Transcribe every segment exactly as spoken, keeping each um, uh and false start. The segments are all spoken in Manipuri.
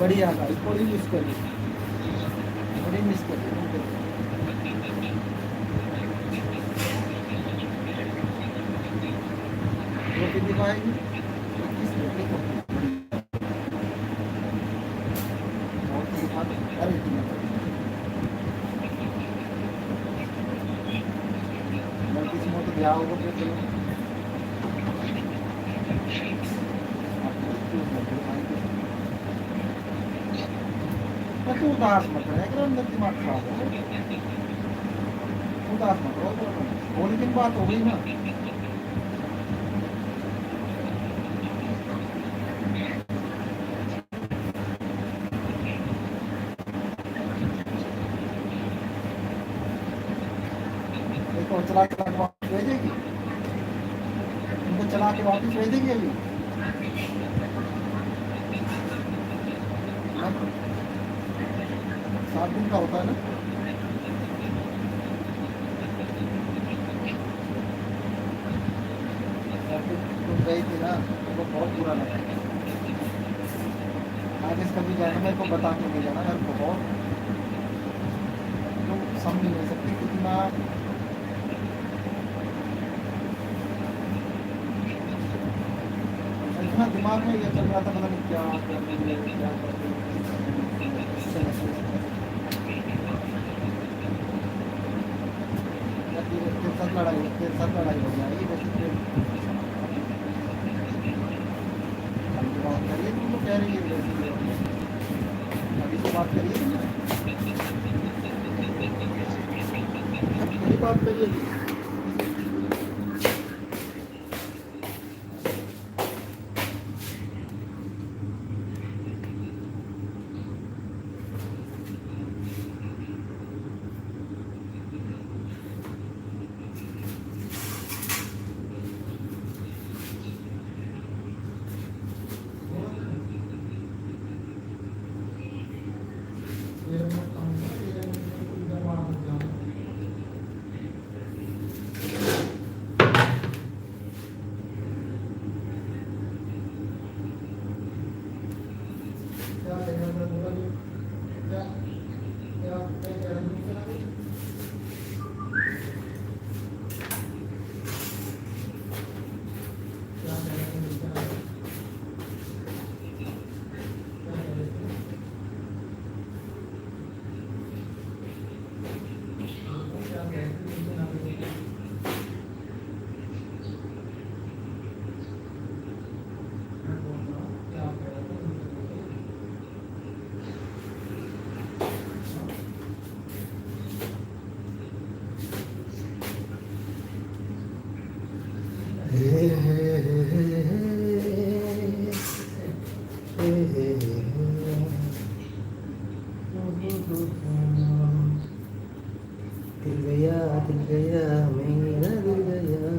बढ़िया था, इसको ही मिस कर, बड़ी मिस कर। वो भी दिखाएगी। इक्कीस मिनट। बहुत ही दिखा दो। अरे, गलती से तो ब्याह होगा फिर। मैं तो उदास मत रहा करो, अंदर दिमाग खराब हो। उदास मत रहो, बोलो। होली दिन बात हो गई ना। देखो, चला के वापस भेजेगी। उनको चला के वापस भेजेगी अभी। हाँ? सात दिन का होता है ना? सात दिन तुम गई थी ना, तुमको बहुत बुरा लगा। आगे से कभी जाना, मेरे को बता के नहीं जाना, यार, बहुत, तुम समझ नहीं सकते कितना, इतना दिमाग में ये चल रहा था, पता नहीं क्या कर रही है, क्या कर रही है। तेरे साथ लड़ाई, तेरे साथ लड़ाई हो जाएगी, वैसे फिर अभी तो बात करिए, तुम तो कह रही है, अभी तो बात करिए तुमने। यही बात करिए। दिल गया, दिल गया, मेरा दिल गया।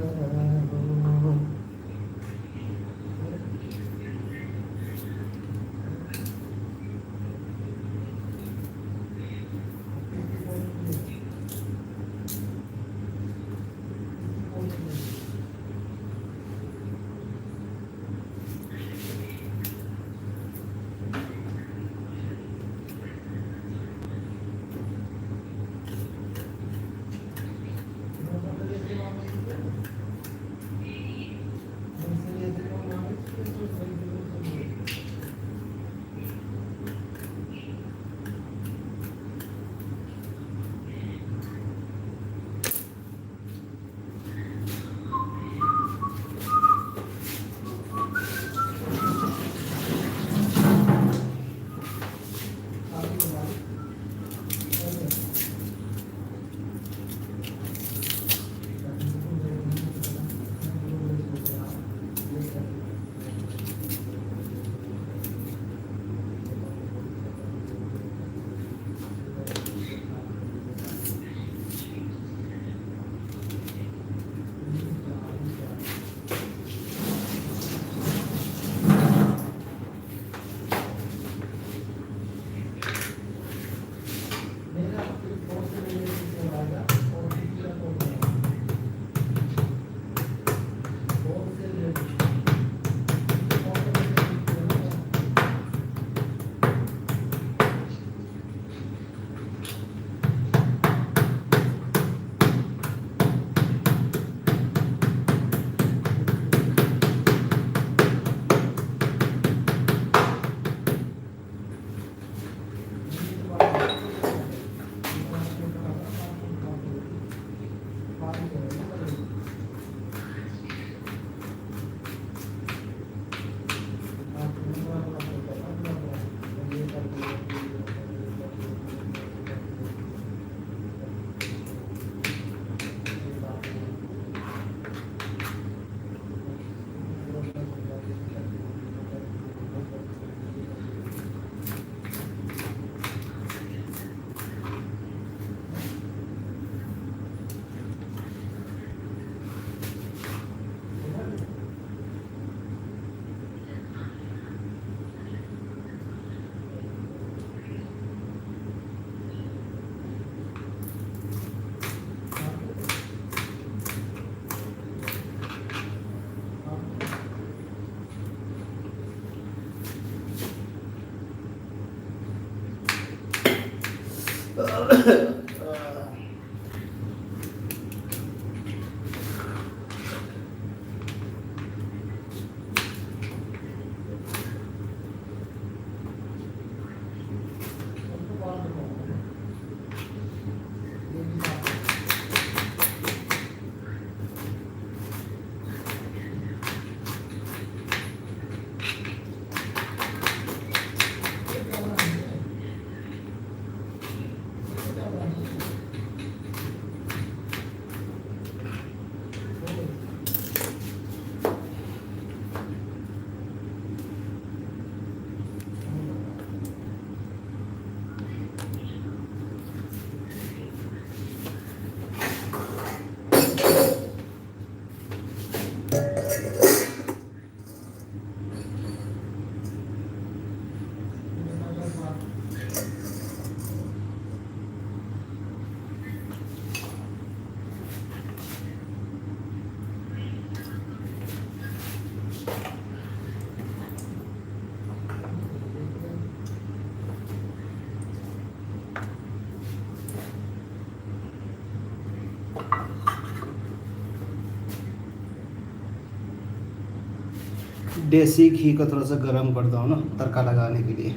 देसी घी को थोड़ा सा गर्म कर दो ना, तड़का लगाने के लिए।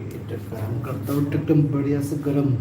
ये तो गरम करता हूँ, एकदम बढ़िया से गरम।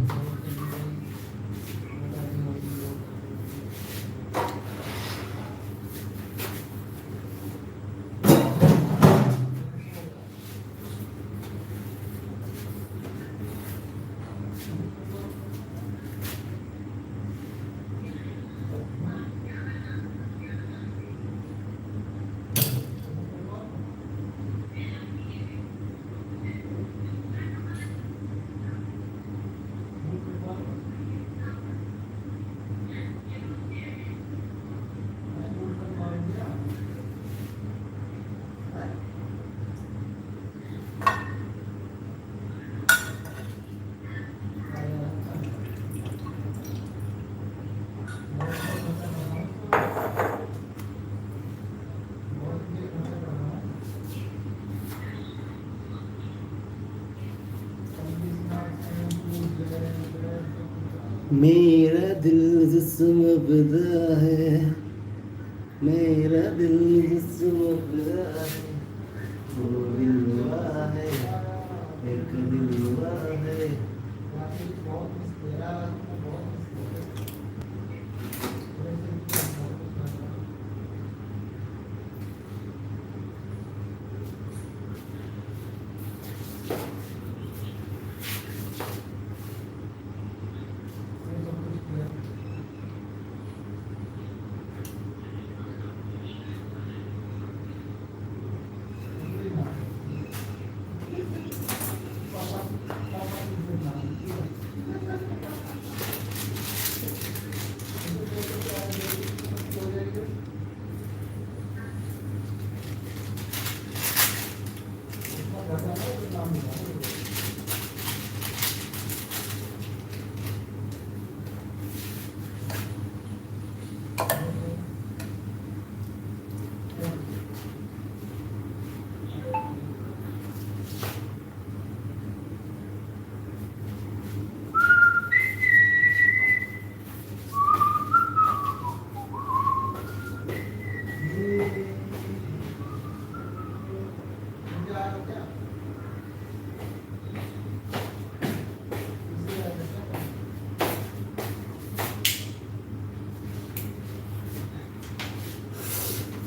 मेरा दिल जिसम फिदा है, मेरा दिल जिसम फिदा है, वो दिल हुआ है, एक दिल हुआ है।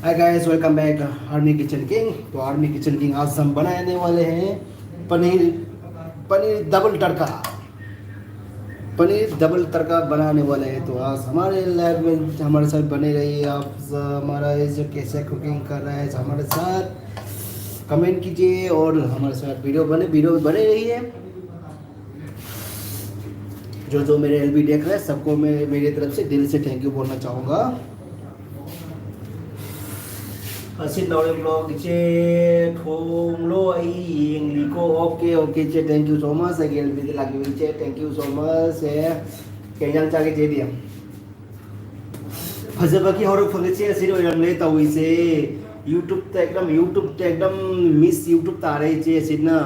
Hi guys, welcome back Army Kitchen King। तो Army Kitchen King आज हम बनाने वाले हैं पनीर, पनीर डबल तड़का, पनीर डबल तड़का बनाने वाले हैं। तो आज हमारे लाइव में हमारे साथ बने रहिए आप। हमारा ये जो कैसे कुकिंग कर रहा है हमारे साथ कमेंट कीजिए और हमारे साथ वीडियो बने वीडियो बने रहिए। जो जो मेरे एलबी देख रहे हैं सबको मैं मेरी तरफ से दिल से थैंक यू बोलना चाहूँगा। ꯑꯁꯤ ꯅꯧꯔꯦ ꯕ꯭ꯂꯣꯒꯁꯦ ꯊꯣꯡꯂꯣ ꯑꯩ ꯌꯦꯡꯂꯤꯀꯣ꯫ Okay okay ꯏꯆꯦ, thank you so much꯫ ꯑꯩꯒꯤ ꯑꯦꯜꯕꯤꯗ ꯂꯥꯛꯄꯤꯕ ꯏꯆꯦ, thank you so much꯫ ꯑꯦ, ꯀꯩ ꯏꯟꯖꯥꯡ ꯆꯥꯒꯦ ꯏꯆꯦꯗꯤ? ꯐꯖꯕꯒꯤ ꯍꯧꯔꯛꯐꯝꯗ ꯏꯆꯦ ꯑꯁꯤꯗ ꯑꯣꯏꯔꯝꯂꯦ ꯇꯧꯔꯤꯁꯦ꯫ YouTubeꯇ ꯑꯦꯛꯗꯝ, YouTubeꯇ ꯑꯦꯛꯗꯝ ꯃꯤꯁ YouTube ꯇꯥꯔꯦ ꯏꯆꯦ ꯑꯁꯤꯅ꯫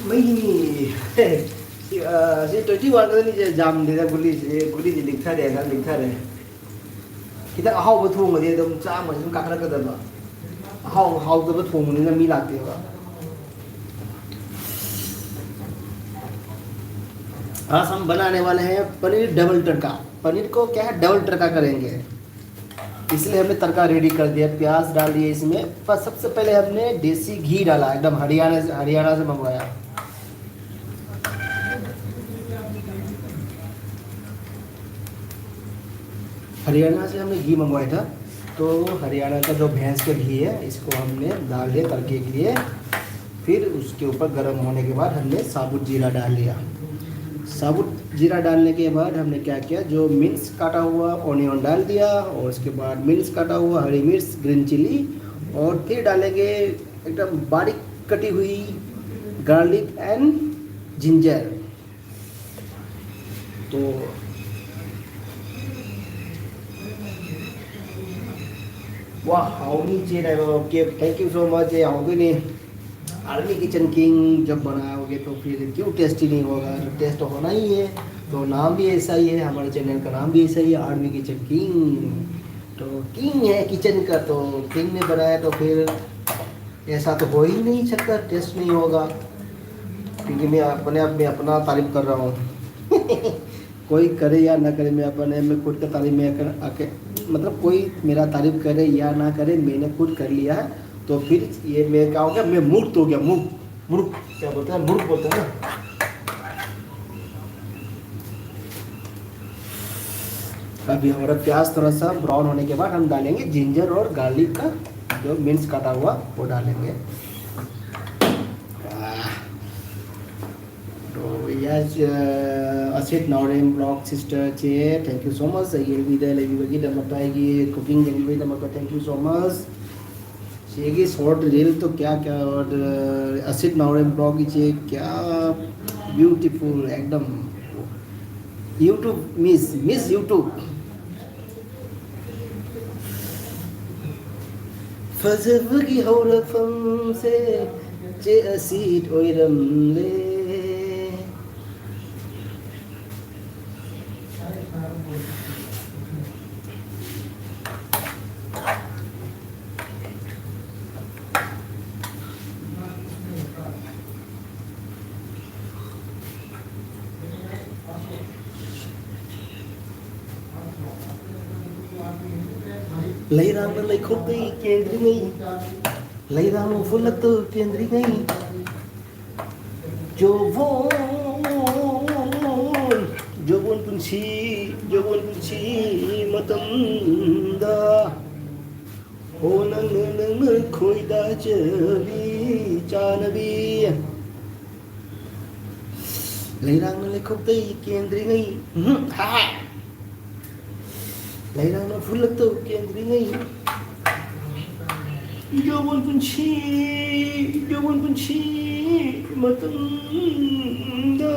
ꯃꯩꯅꯤ꯫ ꯁꯤ, ꯑ, ꯁꯤ twenty one ꯈꯛꯇꯅꯤ ꯁꯦ ꯖꯥꯝꯗꯦꯗ ꯒꯨꯂꯤꯁꯦ, ꯒꯨꯂꯤꯁꯦ ꯂꯤꯛꯊꯔꯦꯅ ꯂꯤꯛꯊꯔꯦ꯫ ꯈꯤꯇꯪ ꯑꯍꯥꯎꯕ ꯊꯣꯡꯉꯗꯤ ꯑꯗꯨꯝ ꯆꯥꯝꯃꯁꯦ ꯑꯗꯨꯝ ꯀꯥꯈꯠꯂꯛꯀꯗꯕ꯫ ꯑꯍꯥꯎ ꯍꯥꯎꯇꯕ ꯊꯣꯡꯕꯅꯤꯅ ꯃꯤ ꯂꯥꯛꯇꯦꯕ꯫ आज हम बनाने वाले हैं पनीर डबल तड़का। पनीर को क्या है, डबल तड़का करेंगे। इसलिए हमने तड़का रेडी कर दिया, प्याज डाल दिए इसमें। पर सबसे पहले हमने देसी घी डाला, एकदम हरियाणा से, हरियाणा से मंगवाया। हरियाणा से हमने घी मंगवाया था, तो हरियाणा का जो भैंस का घी है, इसको हमने डाल दिया तड़के के लिए। फिर उसके ऊपर गर्म होने के बाद हमने साबुत जीरा डाल लिया। साबुत जीरा डालने के बाद हमने क्या किया, जो मिन्स काटा हुआ ऑनियन डाल दिया, और उसके बाद मिन्स काटा हुआ हरी मिर्च, ग्रीन चिली, और फिर डालेंगे एकदम बारीक कटी हुई गार्लिक एंड जिंजर। तो वाह, हाउनी चेन है। Okay, thank you so much। ये हाउनी ने आर्मी किचन किंग जब बनाओगे तो फिर क्यों टेस्टी नहीं होगा? तो टेस्ट होना ही है। तो नाम भी ऐसा ही है, हमारे चैनल का नाम भी ऐसा ही है, आर्मी किचन किंग। तो किंग है किचन का, तो किंग ने बनाया तो फिर ऐसा तो हो ही नहीं सकता, टेस्ट नहीं होगा। क्योंकि मैं अपने आप में अपना तारीफ कर रहा हूँ। कोई करे या ना करे, मैं अपने, मैं खुद का तारीफ, मैं कर, आके, मतलब, कोई मेरा तारीफ करे या ना करे, मैंने खुद कर लिया है। तो फिर ये मैं क्या हो गया, मैं मुक्त हो गया, मुक्त, मुक्त क्या बोलते हैं, मुक्त बोलते हैं ना। अभी हमारा प्याज थोड़ा सा ब्राउन होने के बाद हम डालेंगे जिंजर और गार्लिक का जो मिन्स काटा हुआ, वो डालेंगे। आह। तो यस, असित नौरेम ब्लॉग सिस्टर चे, thank you so much। ये भी दे लगी बगी दमक पाएगी कुकिंग जल्दी भी दमक, thank you so much। ꯁꯤꯒꯤ ꯁꯣꯔꯠ ꯔꯤꯜ ꯇꯣ ꯀꯌꯥ ꯀꯌꯥ, ꯑꯣꯔ ꯑꯁꯤꯠ ꯅꯥꯎꯔꯦꯝ ꯕ꯭ꯂꯣꯒꯤꯁꯦ ꯀꯌꯥ beautiful ꯑꯦꯛꯗꯝ꯫ YouTube miss, miss YouTube꯫ ꯐꯖꯕꯒꯤ ꯍꯧꯔꯛꯐꯝꯁꯦ ꯆꯦ ꯑꯁꯤꯠ ꯑꯣꯏꯔꯝꯂꯦ꯫ ꯂꯩꯔꯥꯡꯅ ꯂꯩꯈꯣꯛꯇꯩ ꯀꯦꯟꯗ꯭ꯔꯤꯉꯩ, ꯂꯩꯔꯥꯡ ꯎꯐꯨꯜꯂꯛꯇ ꯀꯦꯟꯗ꯭ꯔꯤꯉꯩ, ꯖꯣꯕꯣꯟ, ꯖꯣꯕꯣꯟ ꯄꯨꯟꯁꯤ, ꯖꯣꯕꯣꯟ ꯄꯨꯟꯁꯤ ꯃꯇꯝꯗ꯫ ꯑꯣ ꯅꯪꯅ, ꯅꯪꯅ ꯈꯣꯏꯗꯥꯖꯕꯤ ꯆꯥꯅꯕꯤ꯫ ꯂꯩꯔꯥꯡꯅ ꯂꯩꯈꯣꯛꯇꯩ ꯀꯦꯟꯗ꯭ꯔꯤꯉꯩ, ꯎꯝ, ꯍꯥ꯫ ꯂꯩꯔꯥꯡꯅ ꯐꯨꯜꯂꯛꯇꯧ ꯀꯦꯟꯗ꯭ꯔꯤꯉꯩ꯫ ꯌꯧꯕꯣꯟ ꯄꯨꯟꯁꯤ, ꯌꯧꯕꯣꯟ ꯄꯨꯟꯁꯤ ꯃꯇꯝꯗ꯫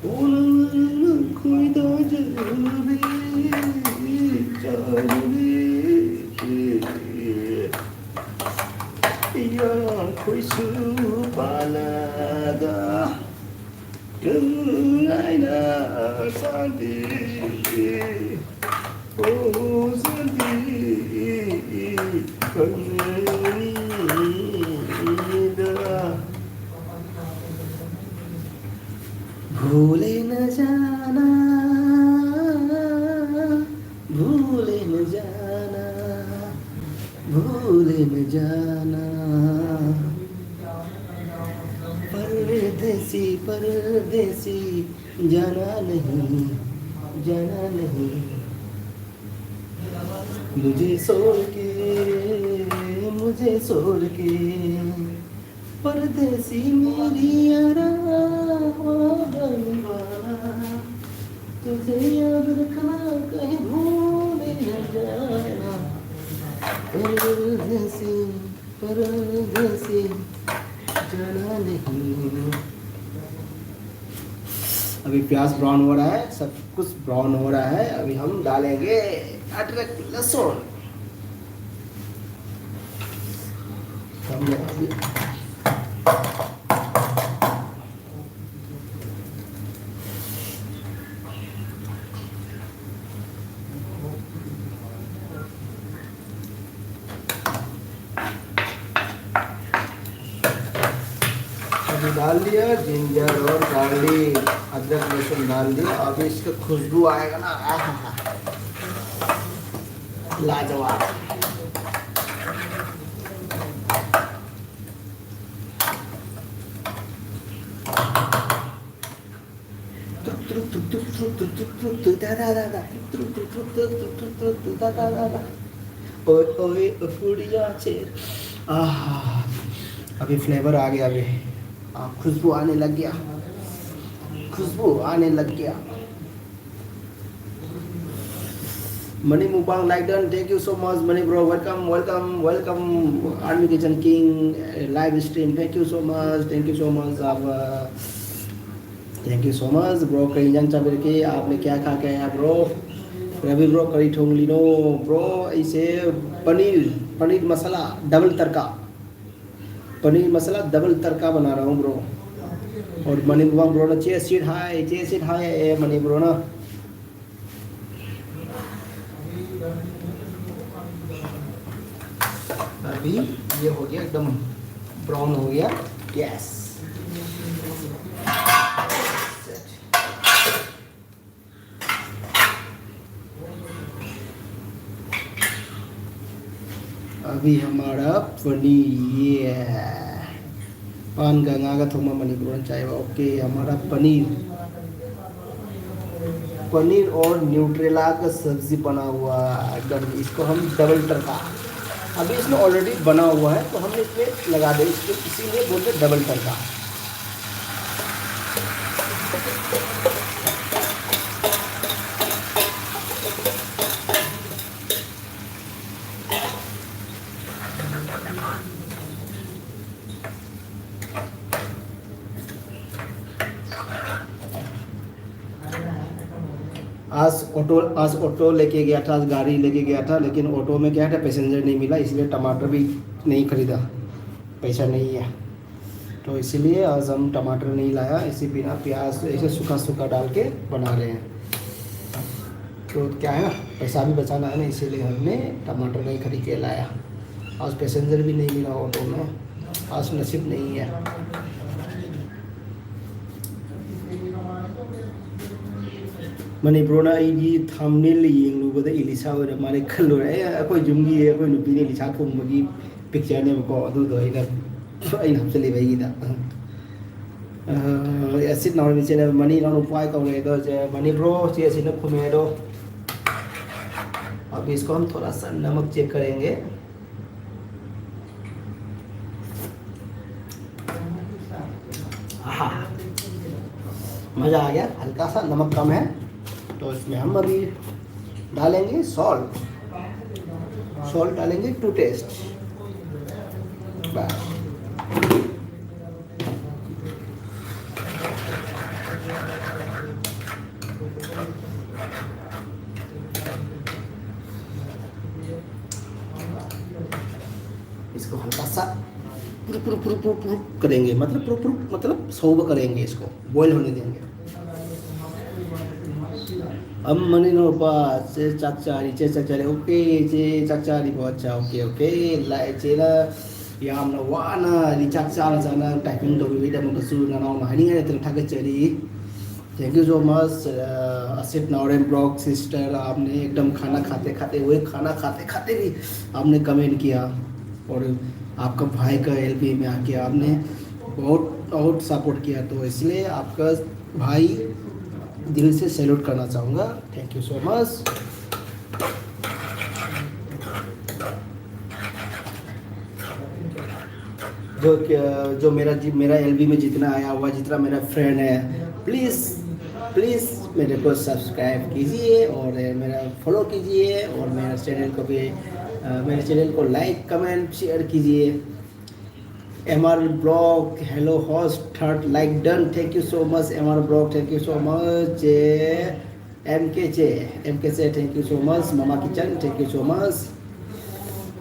ꯑꯣ ꯅꯪꯅ ꯈꯣꯏꯗꯥꯖꯕꯤ ꯆꯥꯅꯕꯤ꯫ ꯌꯥꯈꯣꯏꯁꯨ ꯄꯥꯜꯂꯒ ꯀꯪꯉꯥꯏꯅ ꯁꯥꯟꯇꯤ꯫ ꯑꯣ ꯁꯥꯟꯇꯤ ꯐꯪꯉꯤꯗ꯫ भूले न जाना, भूले न जाना, भूले न जाना। परदेसी, परदेसी, जाना नहीं, जाना नहीं। मुझे छोड़ के, मुझे छोड़ के। परदेसी मेरी यारा, वाला, तुझे याद रखना, कहीं भूल न जाना। परदेसी, परदेसी, जाना नहीं। अभी प्याज ब्राउन हो रहा है, सब कुछ ब्राउन हो रहा है। अभी हम डालेंगे अदरक, लहसुन। हम अभी डाल दिया जिंजर और गार्लिक, अदरक लहसुन डाल दिया। अभी इसका खुशबू आएगा ना, आहा, लाजवाब। ओए ओए फुड़िया छे। आह, अभी फ्लेवर आ गया। अभी, हाँ, खुशबू आने लग गया, खुशबू आने लग गया। Mani mukbang like done, thank you so much Mani bro, welcome welcome welcome। Army kitchen king live stream, thank you so much, thank you so much। आप, thank you so much bro। कई जन चाबेर के आपने क्या खा के आया ब्रो? रवि ब्रो करी ठोंग लीनो ब्रो। इसे पनीर, पनीर मसाला डबल तड़का, पनीर मसाला डबल तड़का बना रहा हूँ ब्रो। और मनी मुबांग ब्रो ने चेसिट हाय, चेसिट हाय ए मनी ब्रो ना। अभी ये हो गया एकदम ब्राउन हो गया। यस। अभी हमारा पनीर, ये है। पान गंगा का थोमा मनी ब्रो ने चाहिए। ओके, हमारा पनीर, पनीर और न्यूट्रेला का सब्जी बना हुआ एकदम। इसको हम डबल तड़का, अभी इसमें ऑलरेडी बना हुआ है तो हम इसमें लगा दें, इसको इसीलिए बोलते हैं डबल तड़का। आज ऑटो, आज ऑटो लेके गया था, आज गाड़ी लेके गया था, लेकिन ऑटो में क्या था, पैसेंजर नहीं मिला, इसलिए टमाटर भी नहीं खरीदा। पैसा नहीं है, तो इसीलिए आज हम टमाटर नहीं लाया। इसी बिना प्याज ऐसे सूखा सूखा डाल के बना रहे हैं। तो क्या है ना, पैसा भी बचाना है ना, इसीलिए हमने टमाटर नहीं खरीद के लाया। आज पैसेंजर भी नहीं मिला ऑटो में, आज नसीब नहीं है। ꯃꯅꯤꯄꯨꯔꯅ ꯑꯩꯒꯤ ꯊꯝꯅꯦꯜ ꯌꯦꯡꯂꯨꯕꯗ ꯏꯂꯤꯁꯥ ꯑꯣꯏꯅ ꯃꯥꯅ ꯈꯜꯂꯨꯔꯦ꯫ ꯑꯦ, ꯑꯩꯈꯣꯏ ꯌꯨꯝꯒꯤ, ꯑꯩꯈꯣꯏ ꯅꯨꯄꯤꯅ ꯏꯂꯤꯁꯥ ꯊꯣꯡꯕꯒꯤ ꯄꯤꯛꯆꯔꯅꯦꯕꯀꯣ, ꯑꯗꯨꯗꯣ ꯑꯩꯅ, ꯑꯩꯅ ꯍꯥꯞꯆꯜꯂꯤꯕ ꯑꯩꯒꯤꯗ꯫ ꯑ, ꯑꯁꯤꯠ ꯅꯥꯎꯔꯦꯝ ꯏꯆꯦꯅ ꯃꯅꯤ ꯏꯅꯥꯎꯅꯨꯄꯥ ꯀꯧꯔꯦ ꯑꯗꯣ, ꯆꯦ ꯃꯅꯤ ꯕ꯭ꯔꯣ, ꯆꯦ ꯑꯁꯤꯅ ꯈꯨꯝꯃꯦ ꯑꯗꯣ꯫ अब इसको हम थोड़ा सा नमक चेक करेंगे। आहा, मज़ा आ गया। हल्का सा नमक कम है, तो इसमें हम अभी डालेंगे सॉल्ट। सॉल्ट डालेंगे टू टेस्ट। बस। इसको हल्का सा पुरु पुरु पुरु पुरु पुरु करेंगे, मतलब पुरु पुरु मतलब सौब करेंगे, इसको बॉयल होने देंगे। ꯑꯃꯅꯤꯅꯣꯄꯥ, ꯆꯦ ꯆꯥꯛ ꯆꯥꯔꯤ, ꯆꯦ ꯆꯥꯛ ꯆꯥꯔꯤ꯫ ꯑꯣꯀꯦ, ꯆꯦ ꯆꯥꯛ ꯆꯥꯔꯤꯕꯣ? ꯑꯠꯆꯥ, ꯑꯣꯀꯦ, ꯑꯣꯀꯦ꯫ ꯂꯥꯛꯑꯦ, ꯆꯦꯅ ꯌꯥꯝꯅ ꯋꯥꯅ ꯍꯥꯏꯗꯤ ꯆꯥꯛ ꯆꯥꯅ ꯆꯥꯅ ꯇꯥꯏꯄꯤꯡ ꯇꯧꯕꯤꯕꯒꯤꯗꯃꯛꯇꯁꯨ ꯅꯅꯥꯎꯅ ꯍꯥꯏꯅꯤꯡꯉꯥꯏ ꯂꯩꯇꯅ ꯊꯥꯒꯠꯆꯔꯤ꯫ Thank you so much, uh, Asit Naorem Blog sister, आपने एकदम खाना खाते खाते हुए, खाना खाते खाते भी आपने कमेंट किया और आपका भाई का एलपी में आके आपने बहुत बहुत सपोर्ट किया, तो इसलिए आपका भाई दिल से सैल्यूट करना चाहूँगा। Thank you so much। जो जो मेरा जी मेरा एलबी में जितना आया हुआ, जितना मेरा फ्रेंड है, प्लीज़ प्लीज़ मेरे को सब्सक्राइब कीजिए और मेरा फॉलो कीजिए और मेरे चैनल को भी, अ, मेरे चैनल को लाइक, कमेंट, शेयर कीजिए। M R blog, hello host, third like done. Thank you so much, M R blog, thank you so much। M K J, M K J, thank you so much। Mama kitchen, thank you so much।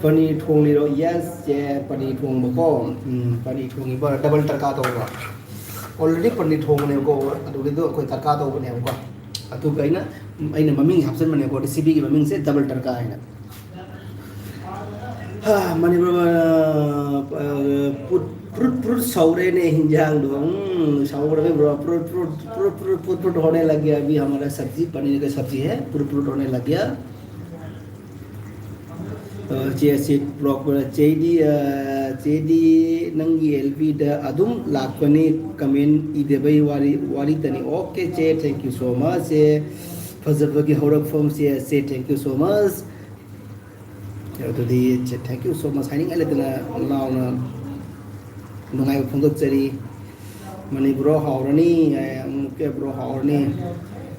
ꯄꯅꯤꯔ ꯊꯣꯡꯂꯤꯔꯣ? ꯌꯦꯁ, ꯆꯦ, ꯄꯅꯤꯔ ꯊꯣꯡꯕꯀꯣ꯫ ꯎꯝ, ꯄꯅꯤꯔ ꯊꯣꯡꯉꯤꯕ, ꯗꯕꯜ ꯇꯔꯀꯥ ꯇꯧꯕ꯫ ꯑꯣꯜꯔꯦꯗꯤ ꯄꯅꯤꯔ ꯊꯣꯡꯕꯅꯦꯕꯀꯣ, ꯑꯗꯨꯒꯤꯗꯣ ꯑꯩꯈꯣꯏ ꯇꯔꯀꯥ ꯇꯧꯕꯅꯦꯕꯀꯣ꯫ ꯑꯗꯨꯒ ꯑꯩꯅ, ꯑꯩꯅ ꯃꯃꯤꯡ ꯍꯥꯞꯆꯤꯟꯕꯅꯦꯀꯣ, ꯔꯦꯁꯤꯄꯤꯒꯤ ꯃꯃꯤꯡꯁꯦ ꯗꯕꯜ ꯇꯔꯀꯥ ꯍꯥꯏꯅ꯫ ꯍꯥ, ꯃꯅꯤꯄꯨꯔ, ꯑ, ꯄ꯭ꯔꯨꯠ, ꯄ꯭ꯔꯨꯠ, ꯄ꯭ꯔꯨꯠ ꯁꯧꯔꯦꯅꯦ ꯍꯤꯟꯖꯥꯡꯗꯣ꯫ ꯎꯝ, ꯁꯧꯔꯦ, ꯕ꯭ꯔꯣ꯫ ꯄ꯭ꯔꯨꯠ, ꯄ꯭ꯔꯨꯠ, ꯄ꯭ꯔꯨꯠ, ꯄ꯭ꯔꯨꯠ, ꯄ꯭ꯔꯨꯠ, ꯄ꯭ꯔꯨꯠ ꯍꯣꯅꯦ ꯂꯒ ꯒꯌꯥ꯫ ꯑꯚꯤ ꯍꯃꯥꯔꯥ ꯁꯕꯖꯤ, ꯄꯅꯤꯔ ꯀꯥ ꯁꯕꯖꯤ ꯍꯦ, ꯄ꯭ꯔꯨꯠ, ꯄ꯭ꯔꯨꯠ ꯍꯣꯅꯦ ꯂꯒ ꯒꯌꯥ꯫ ꯑ, ꯆꯦ ꯑꯁꯤꯠ ꯕ꯭ꯂꯣꯛ, ꯆꯦꯗꯤ, ꯑ, ꯆꯦꯗꯤ ꯅꯪꯒꯤ ꯑꯦꯜ ꯕꯤꯗ ꯑꯗꯨꯝ ꯂꯥꯛꯄꯅꯤ, ꯀꯃꯦꯟ ꯏꯗꯕꯩ ꯋꯥꯔꯤ, ꯋꯥꯔꯤꯇꯅꯤ꯫ ꯑꯣꯀꯦ ꯆꯦ, thank you so much꯫ ꯆꯦ ꯐꯖꯕꯒꯤ ꯍꯧꯔꯛꯐꯝ ꯆꯦ, ꯆꯦ, thank you so much꯫ ꯑꯗꯨꯗꯤ ꯆꯦ, thank you so much ꯍꯥꯏꯅꯤꯡꯉꯥꯏ ꯂꯩꯇꯅ ꯂꯥꯎꯅ ꯅꯨꯡꯉꯥꯏꯕ ꯐꯣꯡꯗꯣꯛꯆꯔꯤ꯫ ꯃꯅꯤꯄꯨꯔ ꯍꯥꯎꯔꯅꯤ, ꯑꯦ, ꯑꯃꯨꯛꯀ ꯕ꯭ꯔꯣ ꯍꯥꯎꯔꯅꯤ꯫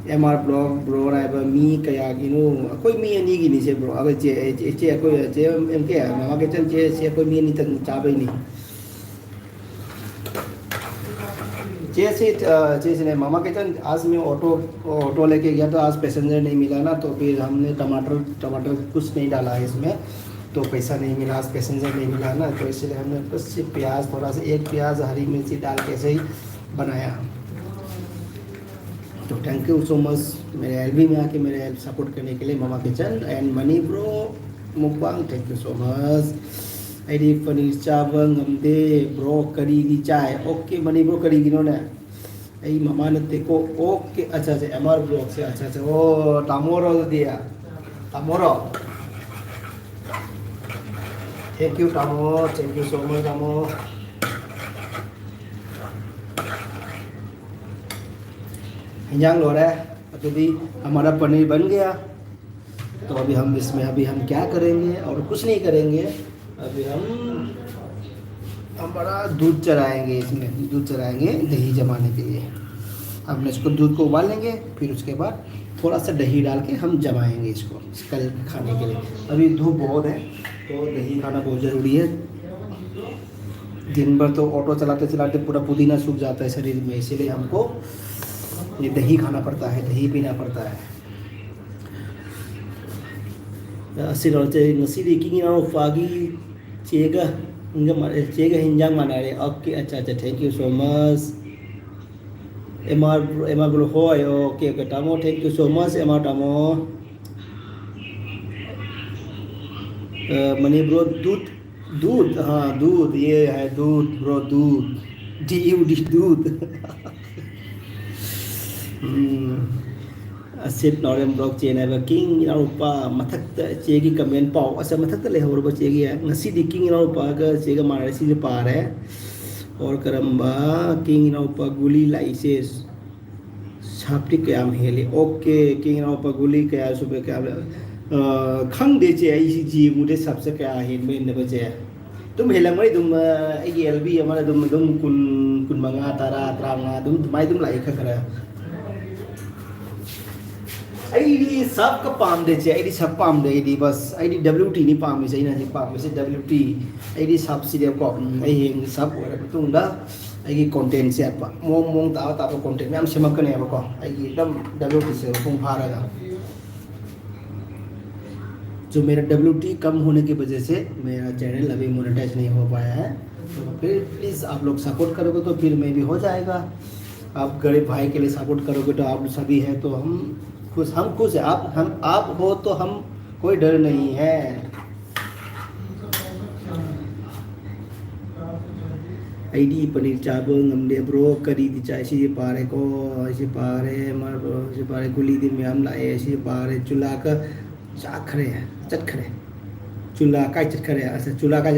ꯑꯦꯝ ꯑꯥꯔ ꯕ꯭ꯂꯣꯛ ꯕ꯭ꯔꯣ ꯍꯥꯏꯕ ꯃꯤ ꯀꯌꯥꯒꯤꯅꯣ? ꯑꯩꯈꯣꯏ ꯃꯤ ꯑꯅꯤꯒꯤꯅꯤ ꯁꯦ ꯕ꯭ꯔꯣ꯫ ꯑꯩꯈꯣꯏ ꯆꯦ, ꯆꯦ, ꯆꯦ, ꯑꯩꯈꯣꯏ ꯆꯦ ꯑꯦꯝ ꯀꯦ, ꯃꯃꯥ ꯀꯤꯆꯟ ꯆꯦ, ꯆꯦ ꯑꯩꯈꯣꯏ ꯃꯤ ꯑꯅꯤꯇꯪ ꯆꯥꯕꯩꯅꯤ꯫ ꯆꯦ ꯁꯤ, ꯑ, ꯆꯦ ꯁꯤꯅꯦ, ꯃꯃꯥ ꯀꯤꯆꯟ, आज मैं ऑटो, ऑटो लेके गया तो आज पैसेंजर नहीं मिला ना, तो फिर हमने टमाटर, टमाटर कुछ नहीं डाला है इसमें, तो पैसा नहीं मिला, आज पैसेंजर नहीं मिला ना, तो इसलिए हमने बस सिर्फ प्याज, थोड़ा सा एक प्याज, हरी मिर्ची डाल के ऐसे ही बनाया। तो thank you so much मेरे एल बी में आके मेरे हेल्प सपोर्ट करने के लिए, mama kitchen and Mani bro mukbang, thank you so much꯫ ꯑꯩꯗꯤ ꯄꯅꯤꯔ ꯆꯥꯕ ꯉꯝꯗꯦ ꯕ꯭ꯔꯣ, ꯀꯔꯤꯒꯤ ꯆꯥꯏ? ꯑꯣꯀꯦ ꯃꯅꯤ ꯕ꯭ꯔꯣ, ꯀꯔꯤꯒꯤꯅꯣꯅꯦ? ꯑꯩ ꯃꯃꯥ ꯅꯠꯇꯦꯀꯣ꯫ ꯑꯣꯀꯦ, ꯑꯠꯆꯥ, ꯑꯠꯆꯥ, ꯑꯦꯝ ꯑꯥꯔ ꯕ꯭ꯂꯣꯛꯁꯦ, ꯑꯠꯆꯥ, ꯑꯠꯆꯥ, ꯑꯣ, ꯇꯥꯃꯣꯔꯣ ꯑꯗꯨꯗꯤ? ꯇꯥꯃꯣꯔꯣ? Thank you ꯇꯥꯃꯣ, thank you so much ꯇꯥꯃꯣ꯫ ꯍꯤꯟꯖꯥꯡ ꯂꯣꯏꯔꯦ꯫ ꯑꯗꯨꯗꯤ हमारा पनीर बन गया। तो अभी हम इसमें, अभी हम क्या करेंगे और कुछ नहीं करेंगे। अभी हम हमारा दूध चढ़ाएंगे, इसमें दूध चढ़ाएंगे दही जमाने के लिए। अब मैं इसको, दूध को उबाल लेंगे, फिर उसके बाद थोड़ा सा दही डाल के हम जमाएंगे इसको कल खाने के लिए। अभी धूप बहुत है तो दही खाना बहुत ज़रूरी है। दिन भर तो ऑटो चलाते चलाते पूरा पुदीना सूख जाता है शरीर में, इसीलिए हमको ये दही खाना पड़ता है, दही पीना पड़ता है। ꯑꯁꯤꯔꯣ, ꯆꯦ, ꯉꯁꯤꯗꯤ ꯀꯤꯡ ꯏꯅꯥꯎꯄꯥꯒꯤ ꯆꯦꯒ ꯍꯤꯟꯖꯥꯡ ꯃꯥꯟꯅꯔꯦ, ꯆꯦꯒ ꯍꯤꯟꯖꯥꯡ ꯃꯥꯟꯅꯔꯦ꯫ Okay, ꯑꯠꯆꯥ, ꯑꯠꯆꯥ, thank you so much꯫ M R, M R bro ꯍꯣꯏ, okay, okay, ꯇꯥꯃꯣ, thank you so much, M R ꯇꯥꯃꯣ꯫ ꯑ, ꯃꯅꯤ ꯕ꯭ꯔꯣ, ꯗꯨꯠ, ꯗꯨꯠ, हाँ, दूध, ये है दूध, ब्रो, दूध, D U D, दूध। ꯎꯝ, ꯑꯁꯤꯠ ꯅꯥꯎꯔꯦꯝ ꯕ꯭ꯂꯣꯛ ꯆꯦꯟ ꯍꯥꯏꯕ ꯀꯤꯡ ꯏꯅꯥꯎꯄꯥ ꯃꯊꯛꯇ ꯆꯦꯒꯤ ꯀꯃꯦꯟ ꯄꯥꯎ꯫ ꯑꯁ, ꯃꯊꯛꯇ ꯂꯩꯍꯧꯔꯕ ꯆꯦꯒꯤ꯫ ꯉꯁꯤꯗꯤ ꯀꯤꯡ ꯏꯅꯥꯎꯄꯥꯒ ꯆꯦꯒ ꯃꯥꯟꯅꯔꯦ, ꯁꯤꯁꯦ ꯄꯥꯔꯦ꯫ ꯑꯣꯔ ꯀꯔꯝꯕ ꯀꯤꯡ ꯏꯅꯥꯎꯄꯥ ꯒꯨꯂꯤ ꯂꯥꯛꯏꯁꯦ? ꯁꯥꯞꯇꯤ ꯀꯌꯥꯝ ꯍꯦꯜꯂꯤ? Okay, ꯀꯤꯡ ꯏꯅꯥꯎꯄꯥ ꯒꯨꯂꯤ ꯀꯌꯥ ꯁꯨꯕ, ꯀꯌꯥ, ꯑ, ꯈꯪꯗꯦ ꯆꯦ, ꯑꯩꯁꯤ ꯌꯦꯡꯉꯨꯗꯦ ꯁꯥꯞꯁꯦ ꯀꯌꯥ ꯍꯦꯟꯕ ꯍꯦꯟꯗꯕꯁꯦ꯫ ꯑꯗꯨꯝ ꯍꯦꯜꯂꯝꯒꯅꯤ ꯑꯗꯨꯝ, ꯑ, ꯑꯩꯒꯤ ꯑꯦꯜ ꯕꯤ ꯑꯃꯅ ꯑꯗꯨꯝ, ꯑꯗꯨꯝ ꯀꯨꯟ, ꯀꯨꯟꯃꯉꯥ, ꯇꯔꯥ, ꯇꯔꯥꯃꯉꯥ ꯑꯗꯨꯝ ꯑꯗꯨꯃꯥꯏꯅ ꯑꯗꯨꯝ ꯂꯥꯛꯏ ꯈꯔ ꯈꯔ꯫ ꯑꯩꯗꯤ ꯁꯥꯞꯀ ꯄꯥꯝꯗꯦ ꯆꯦ, ꯑꯩꯗꯤ ꯁꯥꯞ ꯄꯥꯝꯗꯦ, ꯑꯩꯗꯤ ꯕꯁ, ꯑꯩꯗꯤ W T ꯅꯤ ꯄꯥꯝꯃꯤꯁꯦ, ꯑꯩꯅ ꯍꯧꯖꯤꯛ ꯄꯥꯝꯃꯤꯁꯦ W T꯫ ꯑꯩꯗꯤ ꯁꯥꯞꯁꯤꯗꯤꯀꯣ, ꯎꯝ, ꯑꯩ ꯍꯌꯦꯡ ꯁꯥꯞ ꯑꯣꯏꯔ ꯃꯇꯨꯡꯗ ꯑꯩꯒꯤ ꯀꯣꯟꯇꯦꯟꯁꯦ ꯃꯑꯣꯡ ꯃꯑꯣꯡ ꯇꯥꯕ ꯇꯥꯕ ꯀꯣꯟꯇꯦꯟ ꯃꯌꯥꯝ ꯁꯦꯝꯃꯛꯀꯅꯦꯕꯀꯣ, ꯑꯩꯒꯤ ꯑꯗꯨꯝ W T ꯁꯦ ꯃꯄꯨꯡ ꯐꯥꯔꯒ꯫ जो मेरा W T कम होने की वजह से मेरा चैनल अभी मोनेटाइज नहीं हो पाया है। तो फिर प्लीज़ आप लोग सपोर्ट करोगे तो फिर मैं भी हो जाएगा। आप गरीब भाई के लिए सपोर्ट करोगे तो आप सभी है तो हम खुश, हम खुश है। आप, हम, आप हो तो हम कोई डर नहीं है। ꯑꯩꯗꯤ ꯄꯅꯤꯔ ꯆꯥꯕ ꯉꯝꯗꯦ ꯕ꯭ꯔꯣ꯫ ꯀꯔꯤꯗꯤ ꯆꯥꯏ? ꯁꯤꯁꯦ ꯄꯥꯔꯦꯀꯣ, ꯑꯩꯁꯦ ꯄꯥꯔꯦ, ꯃꯥ-, ꯁꯤ ꯄꯥꯔꯦ, ꯒꯨꯂꯤꯗꯤ ꯃꯌꯥꯝ ꯂꯥꯛꯑꯦ, ꯁꯤ ꯄꯥꯔꯦ, ꯆꯨꯂꯥꯒ ꯆꯥꯈ꯭ꯔꯦ, ꯆꯠꯈ꯭ꯔꯦ꯫ ꯆꯨꯂꯥ ꯀꯥꯏ ꯆꯠꯈ꯭ꯔꯦ? ꯑꯁ, ꯆꯨꯂꯥ ꯀꯥꯏ,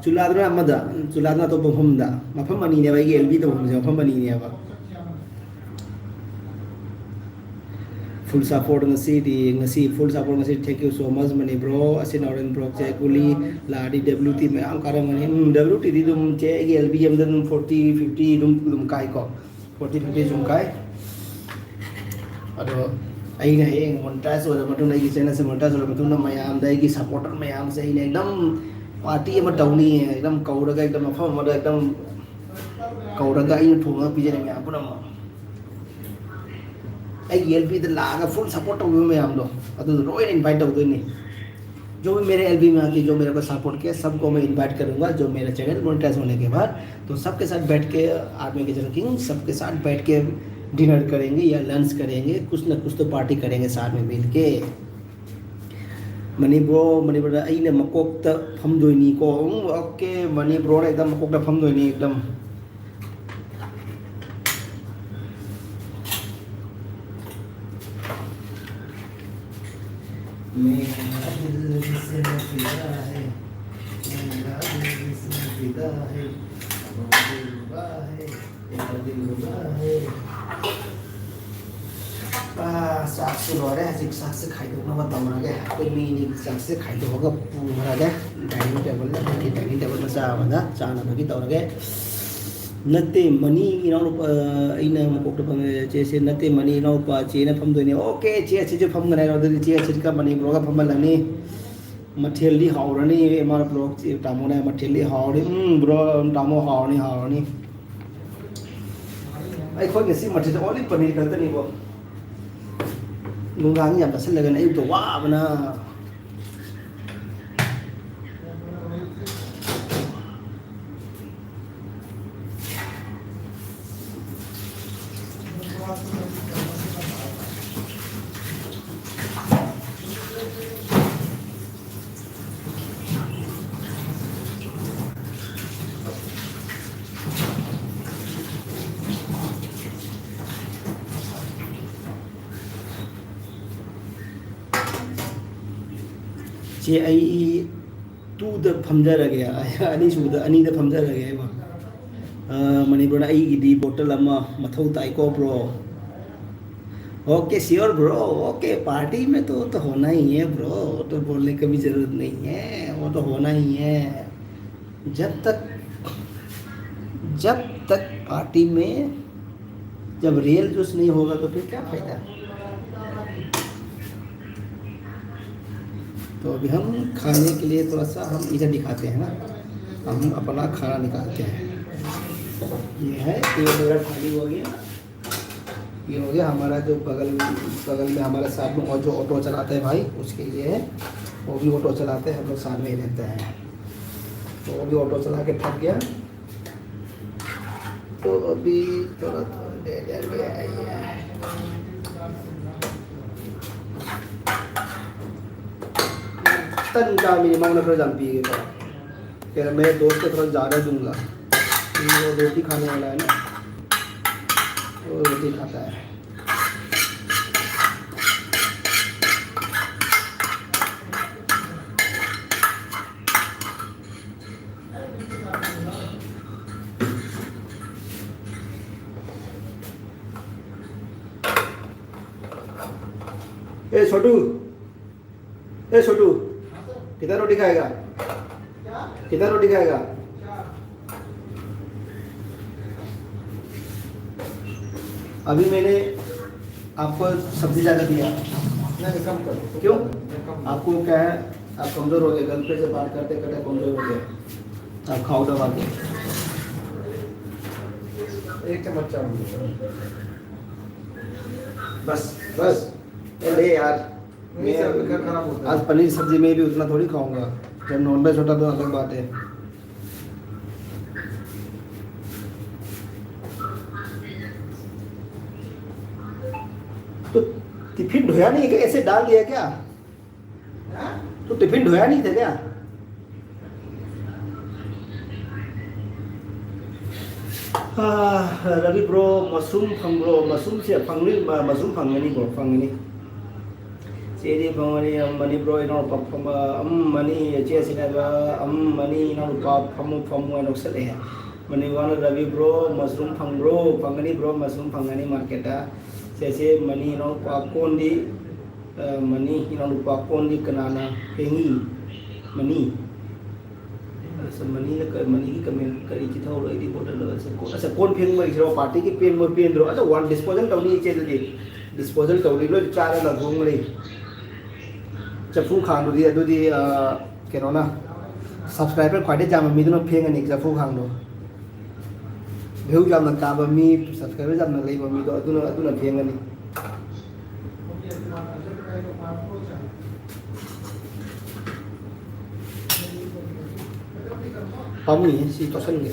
ꯆꯨꯂꯥꯗꯨꯅ ꯑꯃꯗ, ꯆꯨꯂꯥꯗꯨꯅ ꯑꯇꯣꯞꯄ ꯃꯐꯝꯗ꯫ ꯃꯐꯝ ꯑꯅꯤꯅꯦꯕ ꯑꯩꯒꯤ ꯑꯦꯜ ꯕꯤ ꯇꯧꯐꯝꯁꯦ, ꯃꯐꯝ ꯑꯅꯤꯅꯦꯕ꯫ Full support ꯉꯁꯤꯗꯤ, ꯉꯁꯤ full support ꯉꯁꯤ, thank you so much Mani bro. ꯑꯁꯤ ꯅꯥꯎꯔꯦꯟ ꯕ꯭ꯂꯣꯛꯁꯦ ꯒꯨꯂꯤ ꯂꯥꯛꯑꯗꯤ W T ꯃꯌꯥꯝ ꯀꯥꯔꯝꯒꯅꯤ꯫ ꯎꯝ, W T ꯗꯤ ꯑꯗꯨꯝ ꯆꯦ, ꯑꯩꯒꯤ L B ꯑꯃꯗ ꯑꯗꯨꯝ forty, fifty ꯑꯗꯨꯝ, ꯑꯗꯨꯝ ꯀꯥꯏꯀꯣ, forty, fifty ꯁꯨꯝ ꯀꯥꯏ꯫ ꯑꯗꯣ ꯑꯩꯅ ꯍꯌꯦꯡ monetize ꯑꯣꯏꯔꯕ ꯃꯇꯨꯡꯗ, ꯑꯩꯒꯤ channel ꯁꯦ monetize ꯑꯣꯏꯔꯕ ꯃꯇꯨꯡꯗ, ꯃꯌꯥꯝꯗ, ꯑꯩꯒꯤ supporter ꯃꯌꯥꯝꯁꯦ ꯑꯩꯅ ꯑꯦꯛꯗꯝ party ꯑꯃ ꯇꯧꯅꯤ, ꯑꯦꯛꯗꯝ ꯀꯧꯔꯒ, ꯑꯦꯛꯗꯝ ꯃꯐꯝ ꯑꯃꯗ ꯑꯦꯛꯗꯝ ꯀꯧꯔꯒ ꯑꯩꯅ ꯊꯣꯡꯉꯒ ꯄꯤꯖꯅꯤ ꯃꯌꯥꯝ ꯄꯨꯝꯅꯃꯛ꯫ ꯑꯩꯒꯤ L B ꯗ ꯂꯥꯛꯑꯒ full support ꯇꯧꯕꯤꯕ ꯃꯌꯥꯝꯗꯣ, ꯑꯗꯨꯗꯣ ꯂꯣꯏꯅ invite ꯇꯧꯗꯣꯏꯅꯤ꯫ जो भी मेरे एलबी में आके जो मेरे को सपोर्ट किया, सबको मैं इनवाइट करूंगा, जो मेरा चैनल मोनेटाइज होने के बाद, तो सबके साथ बैठ के, आर्मी के जनरल किंग, सबके साथ बैठ के डिनर करेंगे या लंच करेंगे, कुछ ना कुछ तो पार्टी करेंगे साथ में मिल के। ꯃꯅꯤ ꯕ꯭ꯔꯣ, ꯃꯅꯤ ꯕ꯭ꯔꯣꯗ ꯑꯩꯅ ꯃꯀꯣꯛꯇ ꯐꯝꯗꯣꯏꯅꯤꯀꯣ꯫ ꯎꯝ, ꯑꯣꯀꯦ, ꯃꯅꯤ ꯕ꯭ꯔꯣꯅ ꯑꯦꯛꯗꯝ ꯃꯀꯣꯛꯇ ꯐꯝꯗꯣꯏꯅꯤ ꯑꯦꯛꯗꯝ꯫ मेरा दिल जिसमें फिदा है, मेरा दिल जिसमें फिदा है, वो दिलरुबा है, तेरा दिलरुबा है। ꯑꯥ, ꯆꯥꯛꯁꯨ ꯂꯣꯏꯔꯦ꯫ ꯍꯧꯖꯤꯛ ꯆꯥꯛꯁꯦ ꯈꯥꯏꯗꯣꯛꯅꯕ ꯇꯧꯔꯒꯦ꯫ ꯑꯩꯈꯣꯏ ꯃꯤ ꯑꯅꯤꯒꯤ ꯆꯥꯛꯁꯦ ꯈꯥꯏꯗꯣꯛꯑꯒ ꯄꯨꯈ꯭ꯔꯒꯦ꯫ ꯗꯥꯏꯅꯤꯡ ꯇꯦꯕꯜꯗ, ꯑꯩꯈꯣꯏꯒꯤ ꯗꯥꯏꯅꯤꯡ ꯇꯦꯕꯜ ꯃꯆꯥ ꯑꯃꯗ ꯆꯥꯅꯕꯒꯤ ꯇꯧꯔꯒꯦ꯫ ꯅꯠꯇꯦ, ꯃꯅꯤ ꯏꯅꯥꯎꯅꯨꯄꯥ, ꯑꯩꯅ ꯃꯀꯣꯛꯇ ꯐꯝꯃꯦ, ꯆꯦꯁꯦ꯫ ꯅꯠꯇꯦ, ꯃꯅꯤ ꯏꯅꯥꯎꯅꯨꯄꯥ, ꯆꯦꯅ ꯐꯝꯗꯣꯏꯅꯦ꯫ ꯑꯣꯀꯦ, ꯆꯦ ꯑꯁꯤꯁꯨ ꯐꯝꯒꯅꯤ ꯍꯥꯏꯔꯣ꯫ ꯑꯗꯨꯗꯤ ꯆꯦ ꯑꯁꯤꯒ ꯃꯅꯤ ꯕ꯭ꯔꯣꯒ ꯐꯝꯍꯜꯂꯅꯤ꯫ ꯃꯊꯦꯜꯗꯤ ꯍꯥꯎꯔꯅꯤ, ꯑꯦꯝ ꯑꯥꯔ ꯕ꯭ꯔꯣ, ꯆꯦ ꯇꯥꯃꯣꯅ ꯃꯊꯦꯜꯗꯤ ꯍꯥꯎꯔꯅꯤ꯫ ꯎꯝ, ꯕ꯭ꯔꯣ, ꯇꯥꯃꯣ, ꯍꯥꯎꯔꯅꯤ, ꯍꯥꯎꯔꯅꯤ꯫ ꯑꯩꯈꯣꯏ ꯉꯁꯤ ꯃꯊꯦꯜꯁꯦ only ꯄꯅꯤꯔ ꯈꯛꯇꯅꯤꯀꯣ꯫ ꯅꯨꯡꯗꯥꯡ ꯌꯥꯝ ꯆꯥꯁꯤꯜꯂꯒꯅ ꯑꯌꯨꯛꯇ ꯋꯥꯕꯅ꯫ ꯆꯦ, ꯑꯩ ꯇꯨꯗ ꯐꯝꯖꯔꯒꯦ, ꯑꯅꯤꯁꯨꯕꯗ, ꯑꯅꯤꯗ ꯐꯝꯖꯔꯒꯦ ꯍꯥꯏꯕ꯫ ꯑ, ꯃꯅꯤ ꯕ꯭ꯔꯣꯅ ꯑꯩꯒꯤꯗꯤ ꯕꯣꯇꯜ ꯑꯃ ꯃꯊꯧ ꯇꯥꯏꯀꯣ bro. Okay, sure bro, okay, party में तो, तो होना ही है ब्रो, तो बोलने की भी जरूरत नहीं है, वो तो होना ही है। जब तक, जब तक पार्टी में जब रियल जूस नहीं होगा तो फिर क्या फायदा? तो अभी हम खाने के लिए थोड़ा सा हम इधर दिखाते हैं ना, हम अपना खाना निकालते हैं। ये है, ये मेरा थाली हो गया। ये हो गया हमारा जो बगल, बगल में हमारे साथ में और जो ऑटो चलाता है भाई, उसके लिए है। वो भी ऑटो चलाते हैं, हम लोग साथ में ही रहते हैं। तो वो भी ऑटो चला के थक गया, तो अभी थोड़ा थोड़ा दे देंगे। ꯇꯟ ꯆꯥꯕ ꯃꯤꯅꯤ, ꯃꯉꯣꯟꯗ ꯈꯔ ꯌꯥꯝ ꯄꯤꯒꯦ ꯇꯧꯔ꯫ ꯀꯩꯅꯣ, मेरे दोस्त को थोड़ा ज़्यादा दूंगा। वो रोटी खाने वाला है ना, वो रोटी खाता है। ए छोटू, ए छोटू, कितना रोटी खाएगा? कितना रोटी खाएगा? अभी मैंने आपको सब्जी ज़्यादा दिया। नहीं, कम करो। क्यों? नहीं, कम करो। आपको क्या है, आप कमज़ोर हो गए, गर्लफ्रेंड से बात करते करते कमज़ोर हो गए। आप खाओ दबा के। एक चम्मच चावल दो। बस, बस। ए, ले यार। नहीं, सर, मैं खराब होता है। आज पनीर सब्जी में भी उतना थोड़ी खाऊंगा। जब नॉनवेज होता तो अलग बात है। तो टिफिन धोया नहीं, ऐसे डाल दिया क्या? तो टिफिन धोया नहीं था क्या? ꯔꯕꯤ ꯕ꯭ꯔꯣ, ꯃꯁꯔꯨꯝ ꯐꯪꯕ꯭ꯔꯣ? ꯃꯁꯔꯨꯝꯁꯦ ꯐꯪꯅꯤ, ꯃꯁꯔꯨꯝ ꯐꯪꯒꯅꯤ ꯕ꯭ꯔꯣ, ꯐꯪꯒꯅꯤ꯫ ꯆꯦꯗꯤ ꯐꯪꯒꯅꯤ, ꯑꯃꯅꯤ ꯕ꯭ꯔꯣ, ꯏꯅꯥꯎꯅꯨꯄꯥ ꯐꯝꯕ, ꯑꯃꯅꯤ ꯆꯦ ꯁꯤꯅꯦꯕ, ꯑꯃꯅꯤ ꯏꯅꯥꯎꯅꯨꯄꯥ ꯐꯝꯃꯨ, ꯐꯝꯃꯨ ꯍꯥꯏꯅ ꯅꯣꯛꯁꯜꯂꯛꯑꯦ꯫ ꯃꯅꯤ ꯋꯥꯅ ꯔꯕꯤ ꯕ꯭ꯔꯣ, ꯃꯁꯔꯨꯝ ꯐꯪꯕ꯭ꯔꯣ? ꯐꯪꯒꯅꯤ ꯕ꯭ꯔꯣ, ꯃꯁꯔꯨꯝ ꯐꯪꯒꯅꯤ ꯃꯥꯔꯀꯦꯠꯇ꯫ ꯆꯦꯆꯦ ꯃꯅꯤ ꯏꯅꯥꯎꯅꯨꯄꯥ ꯀꯣꯟꯗꯤ, ꯑ, ꯃꯅꯤ ꯏꯅꯥꯎꯅꯨꯄꯥ ꯀꯣꯟꯗꯤ ꯀꯅꯥꯅ ꯐꯦꯡꯉꯤ? ꯃꯅꯤ꯫ ꯑꯁ, ꯃꯅꯤꯅ ꯀ-, ꯃꯅꯤꯒꯤ ꯀꯃꯦꯟ ꯀꯔꯤ ꯆꯤꯊꯍꯧꯔꯣ? ꯑꯩꯗꯤ ꯕꯣꯇꯜ ꯑꯁ, ꯀꯣ-, ꯑꯁ, ꯀꯣꯟ ꯐꯦꯡꯕꯒꯤꯁꯤꯔꯣ? ꯄꯥꯔꯇꯤꯒꯤ ꯄꯦꯟꯕ ꯄꯦꯟꯗ꯭ꯔꯣ? ꯑꯗꯣ ꯋꯥꯟ ꯗꯤꯁꯄꯣꯖꯦꯜ ꯇꯧꯅꯤ ꯏꯆꯦ, ꯑꯗꯨꯗꯤ꯫ ꯗꯤꯁꯄꯣꯖꯦꯜ ꯇꯧꯔꯤ, ꯂꯣꯏ ꯆꯥꯔ ꯂꯪꯊꯣꯛꯈ꯭ꯔꯦ꯫ ꯆꯐꯨ ꯈꯥꯡꯗꯨꯗꯤ ꯑꯗꯨꯗꯤ, ꯑ, ꯀꯩꯅꯣꯅ, ꯁꯕꯁꯀ꯭ꯔꯥꯏꯕꯔ ꯈ꯭ꯋꯥꯏꯗꯩ ꯌꯥꯝꯕ ꯃꯤꯗꯨꯅ ꯐꯦꯡꯉꯅꯤ ꯆꯐꯨ ꯈꯥꯡꯗꯣ꯫ ꯚ꯭ꯌꯨ ꯌꯥꯝꯅ ꯇꯥꯕ ꯃꯤ, ꯁꯕꯁꯀ꯭ꯔꯥꯏꯕꯔ ꯌꯥꯝꯅ ꯂꯩꯕ ꯃꯤꯗꯣ ꯑꯗꯨꯅ, ꯑꯗꯨꯅ ꯐꯦꯡꯉꯅꯤ꯫ ꯄꯥꯝꯃꯨꯏꯌꯦ, ꯁꯤ ꯇꯣꯠꯁꯟꯒꯦ꯫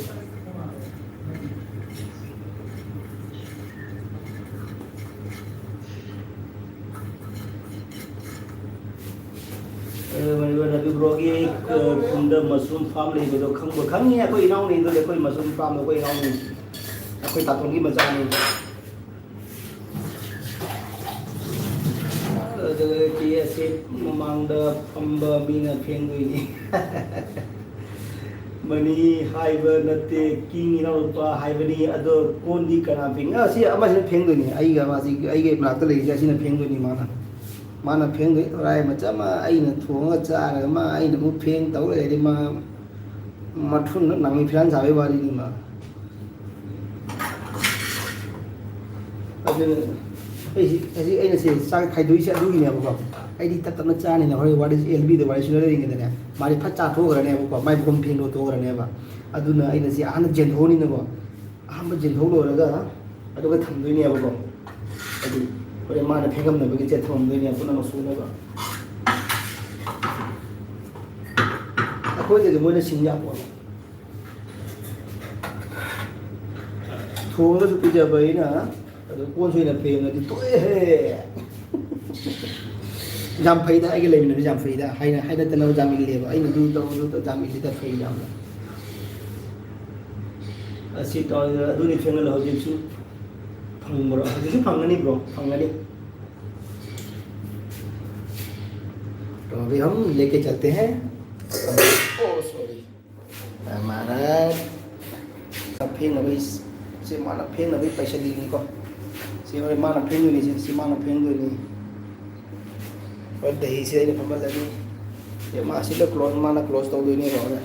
ꯑ, ꯃꯅꯤꯄꯨꯔ ꯔꯕꯤ ꯕ꯭ꯔꯣꯒꯤ, ꯑ, ꯈꯨꯟꯗ ꯃꯁꯔꯨꯝ ꯐꯥꯔꯝ ꯂꯩꯕꯗꯣ ꯈꯪꯕ꯭ꯔꯣ? ꯈꯪꯉꯤ, ꯑꯩꯈꯣꯏ ꯏꯅꯥꯎꯅꯤꯗꯨꯗꯤ, ꯑꯩꯈꯣꯏ ꯃꯁꯔꯨꯝ ꯐꯥꯔꯝꯗꯣ ꯑꯩꯈꯣꯏ ꯏꯅꯥꯎꯅꯤ, ꯑꯩꯈꯣꯏ ꯇꯥꯇꯣꯟꯒꯤ ꯃꯆꯥꯅꯤ꯫ ꯑꯗꯨꯒ ꯀꯦ ꯑꯦꯁ ꯑꯦꯐ ꯃꯃꯥꯡꯗ ꯐꯝꯕ ꯃꯤꯅ ꯐꯦꯡꯗꯣꯏꯅꯤ꯫ ꯃꯅꯤ ꯍꯥꯏꯕ ꯅꯠꯇꯦ, ꯀꯤꯡ ꯏꯅꯥꯎꯅꯨꯄꯥ ꯍꯥꯏꯕꯅꯤ꯫ ꯑꯗꯣ ꯀꯣꯟꯗꯤ ꯀꯅꯥ ꯐꯦꯡ-, ꯑ, ꯁꯤ ꯑꯃꯁꯤꯅ ꯐꯦꯡꯗꯣꯏꯅꯤ꯫ ꯑꯩꯒ ꯃꯥꯁꯤ, ꯑꯩꯒꯤ ꯃꯅꯥꯛꯇ ꯂꯩꯔꯤꯁꯦ ꯑꯁꯤꯅ ꯐꯦꯡꯗꯣꯏꯅꯤ꯫ ꯃꯥꯅ, ꯃꯥꯅ ꯐꯦꯡꯗꯣꯏ꯫ ꯍꯣꯔꯥꯏ ꯃꯆꯥ ꯑꯃ ꯑꯩꯅ ꯊꯣꯡꯉꯒ ꯆꯥꯔꯒ ꯃꯥ ꯑꯩꯅ ꯑꯃꯨꯛ ꯐꯦꯡ ꯇꯧ ꯂꯩꯔꯗꯤ ꯃꯥ ꯃꯊꯨꯟꯗ ꯅꯥꯃꯩ ꯐꯤꯔꯥꯟ ꯁꯥꯕꯒꯤ ꯋꯥꯔꯤꯅꯤ ꯃꯥ꯫ ꯑꯗꯨꯅ ꯑꯩꯁꯤ ꯍꯧꯖꯤꯛ ꯑꯩꯅ ꯁꯤ ꯆꯥꯛ ꯈꯥꯏꯗꯣꯛꯏꯁꯦ ꯑꯗꯨꯒꯤꯅꯦꯕꯀꯣ꯫ ꯑꯩꯗꯤ ꯇꯞ ꯇꯞꯅ ꯆꯥꯅꯤꯅ ꯍꯣꯔꯦꯟ ꯋꯥꯔꯤ, ꯑꯦꯜ ꯕꯤꯗ ꯋꯥꯔꯤ ꯁꯨꯅꯔꯤꯉꯩꯗꯅꯦ, ꯃꯥꯗꯤ ꯐꯠ ꯆꯥꯊꯣꯛꯈ꯭ꯔꯅꯦꯕꯀꯣ, ꯃꯥꯏ ꯄꯨꯈꯝ ꯐꯦꯡꯗꯣꯛ ꯇꯣꯛꯈ꯭ꯔꯅꯦꯕ꯫ ꯑꯗꯨꯅ ꯑꯩꯅ ꯁꯤ ꯑꯍꯥꯟꯕ ꯆꯦꯟꯊꯣꯛꯑꯅꯤꯅꯀꯣ, ꯑꯍꯥꯟꯕ ꯆꯦꯟꯊꯣꯛ ꯂꯣꯏꯔꯒ ꯑꯗꯨꯒ ꯊꯝꯗꯣꯏꯅꯦꯕꯀꯣ꯫ ꯍꯥꯏꯗꯤ ꯍꯣꯔꯦꯟ ꯃꯥꯅ ꯐꯦꯡꯉꯝꯅꯕꯒꯤ ꯆꯦ ꯊꯝꯃꯝꯗꯣꯏꯅꯦ ꯄꯨꯝꯅꯃꯛ ꯁꯨꯅꯕ꯫ ꯑꯩꯈꯣꯏꯗꯗꯤ ꯃꯣꯏꯅ ꯁꯤꯡ ꯌꯥꯝ ꯄꯣꯠꯂꯦ꯫ ꯊꯣꯡꯉꯒꯁꯨ ꯄꯤꯖꯕ ꯑꯩꯅ, ꯑꯗꯨ ꯀꯣꯟꯁꯨ ꯑꯩꯅ ꯐꯦꯡꯉꯗꯤ ꯇꯣꯛꯑꯦꯍꯦ꯫ ꯌꯥꯝ ꯐꯩꯗ, ꯑꯩꯒ ꯂꯩꯃꯤꯟꯅꯕꯁꯦ ꯌꯥꯝ ꯐꯩꯗ꯫ ꯍꯥꯏꯅ, ꯍꯥꯏꯅꯗꯅꯕ ꯌꯥꯝ ꯏꯜꯂꯦꯕ꯫ ꯑꯩꯅ ꯑꯗꯨ ꯇꯧ, ꯑꯗꯨ ꯇꯧ, ꯌꯥꯝ ꯏꯜꯂꯤꯗ, ꯐꯩ ꯌꯥꯝꯅ꯫ ꯑꯁꯤ ꯇꯧꯔꯒ ꯑꯗꯨꯅꯤ ꯐꯦꯡꯍꯜꯂꯣ꯫ ꯍꯧꯖꯤꯛꯁꯨ ꯐꯪꯕ꯭ꯔꯣ? ꯍꯧꯖꯤꯛꯁꯨ ꯐꯪꯒꯅꯤ ꯕ꯭ꯔꯣ, ꯐꯪꯒꯅꯤ꯫ तो अभी हम लेके चलते हैं। ओ सॉरी, हमारा सब फेंक अभी, से माना फेंक अभी पैसे दीजिए को। से हमारे माना फेंक दो नीचे, से माना फेंक दो नहीं। और दही से नहीं फंबल लगी। ये मासी तो क्लोज, माना क्लोज तो भी नहीं हो रहा।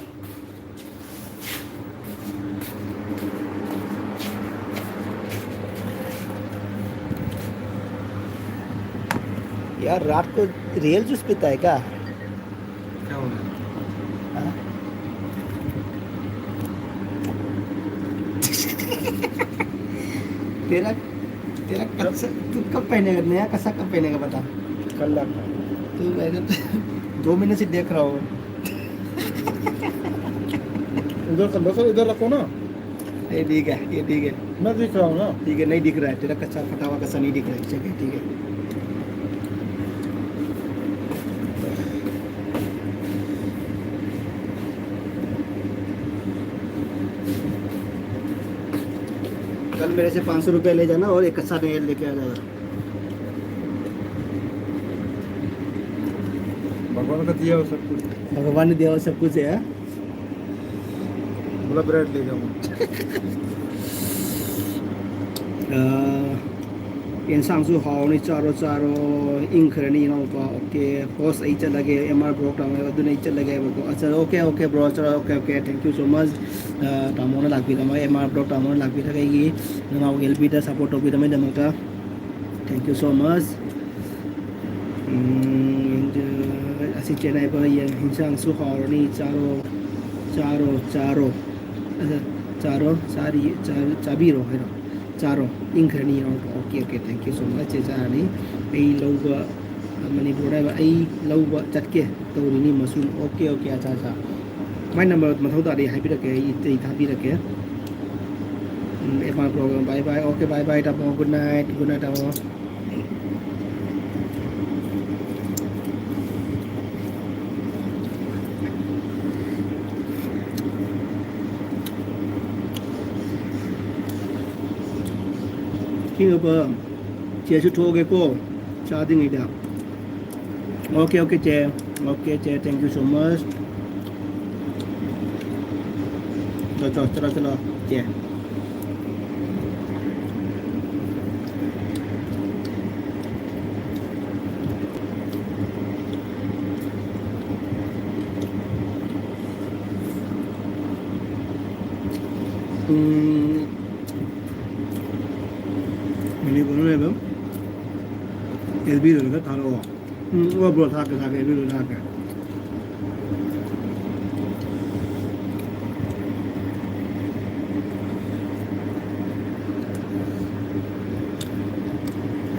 यार, रात को रियल जूस पीता है क्या? क्या हो रहा है? हाँ? तेरा, तेरा कब से, तू कब पहनेगा, नया कसा कब पहनेगा बता? कल लाता हूँ। तू, मैं तो दो महीने से देख रहा हूँ। इधर कर लो सर, इधर रखो ना। ये ठीक है, ये ठीक है। मैं दिख रहा हूँ ना। ठीक है, नहीं दिख रहा है, तेरा कच्चा फटा हुआ कच्चा नहीं दिख रहा है। ठीक है, ठीक है। कल मेरे से पाँच सौ रुपया ले जाना और एक कच्चा नेल लेके आ जाना। भगवान का दिया हुआ सब कुछ। भगवान ने दिया हुआ सब कुछ है। बोला ब्रेड ले जाऊँ। ꯑ, ꯌꯦꯟꯁꯥꯡꯁꯨ ꯍꯥꯎꯅꯤ, ꯆꯥꯔꯣ, ꯆꯥꯔꯣ, ꯏꯪꯈ꯭ꯔꯅꯤ ꯏꯅꯥꯎꯄꯥ꯫ Okay, host ꯑꯩ ꯆꯠꯂꯒꯦ, M R Vlog ꯇꯥꯃꯣ ꯑꯗꯨꯅ ꯑꯩ ꯆꯠꯂꯒꯦ ꯍꯥꯏꯕꯀꯣ꯫ ꯑꯠꯆꯥ, okay, okay, bro, ꯆꯠꯂꯣ, okay, okay, thank you so much꯫ ꯑ, ꯇꯥꯃꯣꯅ ꯂꯥꯛꯄꯤꯔꯝꯃ, M R Vlog ꯇꯥꯃꯣꯅ ꯂꯥꯛꯄꯤꯔꯒ ꯑꯩꯒꯤ ꯅꯅꯥꯎꯒꯤ L P the support ꯇꯧꯕꯤꯔꯝꯕꯒꯤꯗꯃꯛꯇ꯫ Thank you so much꯫ ꯎꯝ, ꯑꯁꯤ ꯆꯦꯟꯅꯥꯏꯕ ꯌꯦꯟ ꯍꯤꯟꯁꯥꯡꯁꯨ ꯍꯥꯎꯔꯅꯤ꯫ ꯆꯥꯔꯣ, ꯆꯥꯔꯣ, ꯆꯥꯔꯣ꯫ ꯑꯗ ꯆꯥꯔꯣ, ꯆꯥꯔꯤ, ꯆꯥ-, ꯆꯥꯕꯤꯔꯣ ꯍꯥꯏꯔꯣ꯫ ꯆꯥꯔꯣ, ꯏꯪꯈ꯭ꯔꯅꯤ ꯍꯥꯏꯔꯣ꯫ Okay, okay, thank you so much꯫ ꯆꯦ ꯆꯥꯔꯅꯤ꯫ ꯑꯩ ꯂꯧꯕ, ꯃꯅꯤꯄꯨꯔꯗ ꯍꯥꯏꯕ, ꯑꯩ ꯂꯧꯕ ꯆꯠꯀꯦ ꯇꯧꯔꯤꯅꯤ ꯃꯁꯨ꯫ Okay, okay, ꯑꯠꯆꯥ, ꯑꯠꯆꯥ꯫ My number ꯃꯊꯧ ꯇꯥꯔꯗꯤ ꯍꯥꯏꯕꯤꯔꯛꯀꯦ, ꯑꯩ, ꯑꯩ ꯊꯥꯕꯤꯔꯛꯀꯦ꯫ ꯎꯝ, M R Vlog, bye bye꯫ Okay, bye bye, ꯇꯥꯃꯣ꯫ Good night, good night, ꯇꯥꯃꯣ꯫ ꯊꯦꯡꯉꯕ? ꯆꯦꯁꯨ ꯊꯣꯛꯑꯒꯦꯀꯣ, ꯆꯥꯗ꯭ꯔꯤꯉꯩꯗ꯫ Okay, okay, ꯆꯦ꯫ Okay, ꯆꯦ, thank you so much꯫ ꯆꯣ, ꯆꯣ, ꯆꯠꯂꯣ, ꯆꯠꯂꯣ, ꯆꯦ꯫ ꯎꯝ, ꯃꯅꯤꯄꯨꯔꯗ ꯂꯩꯕ L B ꯗꯨꯗ ꯈꯔ ꯊꯥꯔꯛꯑꯣ꯫ ꯎꯝ, ꯑꯣ, bro, ꯊꯥꯔꯛꯀꯦ, ꯊꯥꯔꯛꯀꯦ, L B ꯗꯨꯗ ꯊꯥꯔꯛꯀꯦ꯫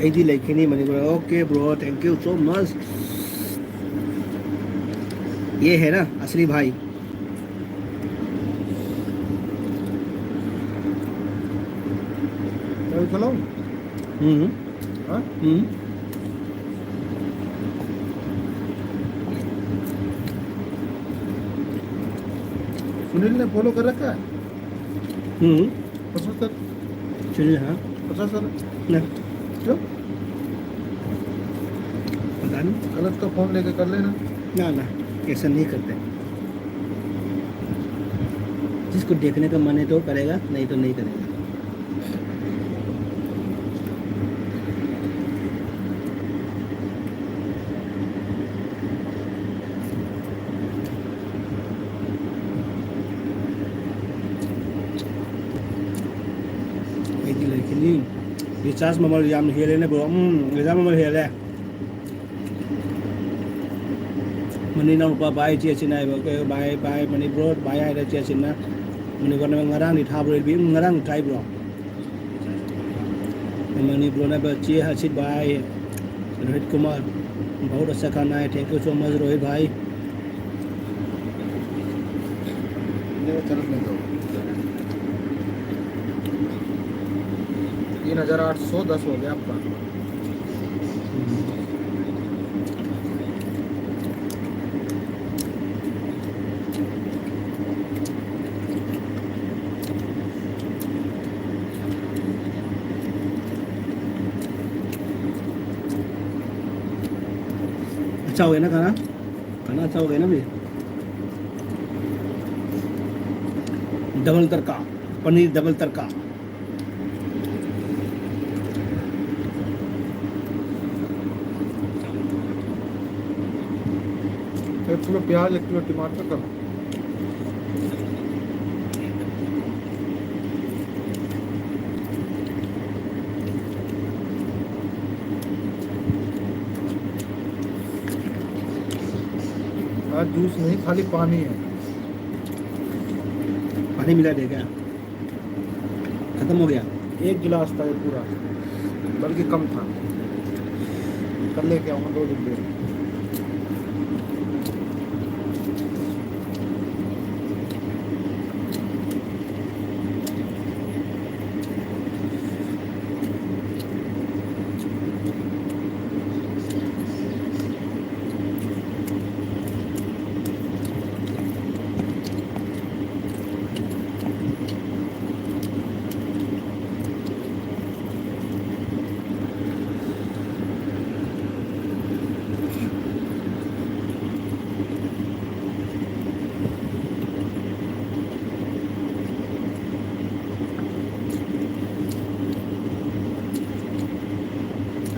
ꯑꯩꯗꯤ ꯂꯩꯈꯤꯅꯤ Manipur. Okay, bro, thank you so much꯫ ये है ना असली भाई। चलाऊं? हम्म। हाँ? हम्म। सुनील ने फॉलो कर रखा है? हम्म। पचास सर। सुनील, हाँ। पचास सर। ना। क्यों? पता नहीं। गलत का फोन लेके कर लेना। ना, ना, ऐसा नहीं करते। जिसको देखने का मन है तो करेगा, नहीं तो नहीं करेगा। ꯑꯩꯗꯤ ꯂꯩꯈꯤꯅꯤ꯫ ꯔꯤꯆꯥꯔꯖ ꯃꯃꯜ ꯌꯥꯝ ꯍꯦꯜꯂꯦꯅꯦ ꯕ꯭ꯔꯣ꯫ ꯎꯝ, ꯔꯤꯆꯥꯔꯖ ꯃꯃꯜ ꯍꯦꯜꯂꯦ꯫ ꯃꯅꯤ ꯅꯥꯎꯄꯥ ꯚꯥꯏ ꯆꯦ ꯁꯤꯟꯅ ꯍꯥꯏꯕ, ꯀꯩ ꯚꯥꯏ, ꯚꯥꯏ ꯃꯅꯤꯄꯨꯔ ꯚꯥꯏ ꯍꯥꯏꯔ ꯆꯦ ꯁꯤꯟꯅ꯫ ꯃꯅꯤꯄꯨꯔ ꯉꯔꯥꯡꯗꯤ ꯊꯥꯕ꯭ꯔꯣ? ꯎꯝ, ꯉꯔꯥꯡ ꯊꯥꯏꯕ꯭ꯔꯣ? मणिपुर ने बच्ची हर्षित भाई, रोहित कुमार, बहुत अच्छा खाना है। Thank you so much Rohit भाई। चलो, मैं दो। तीन हजार आठ सौ दस हो गया आपका। अच्छा हो गया ना खाना? खाना अच्छा हो गया ना भाई? डबल तड़का, पनीर डबल तड़का। एक किलो प्याज, एक किलो टमाटर कर। आज जूस नहीं, खाली पानी है। पानी मिला दे क्या? खत्म हो गया। एक गिलास था ये पूरा, बल्कि कम था। कल लेके आऊँगा दो डिब्बे।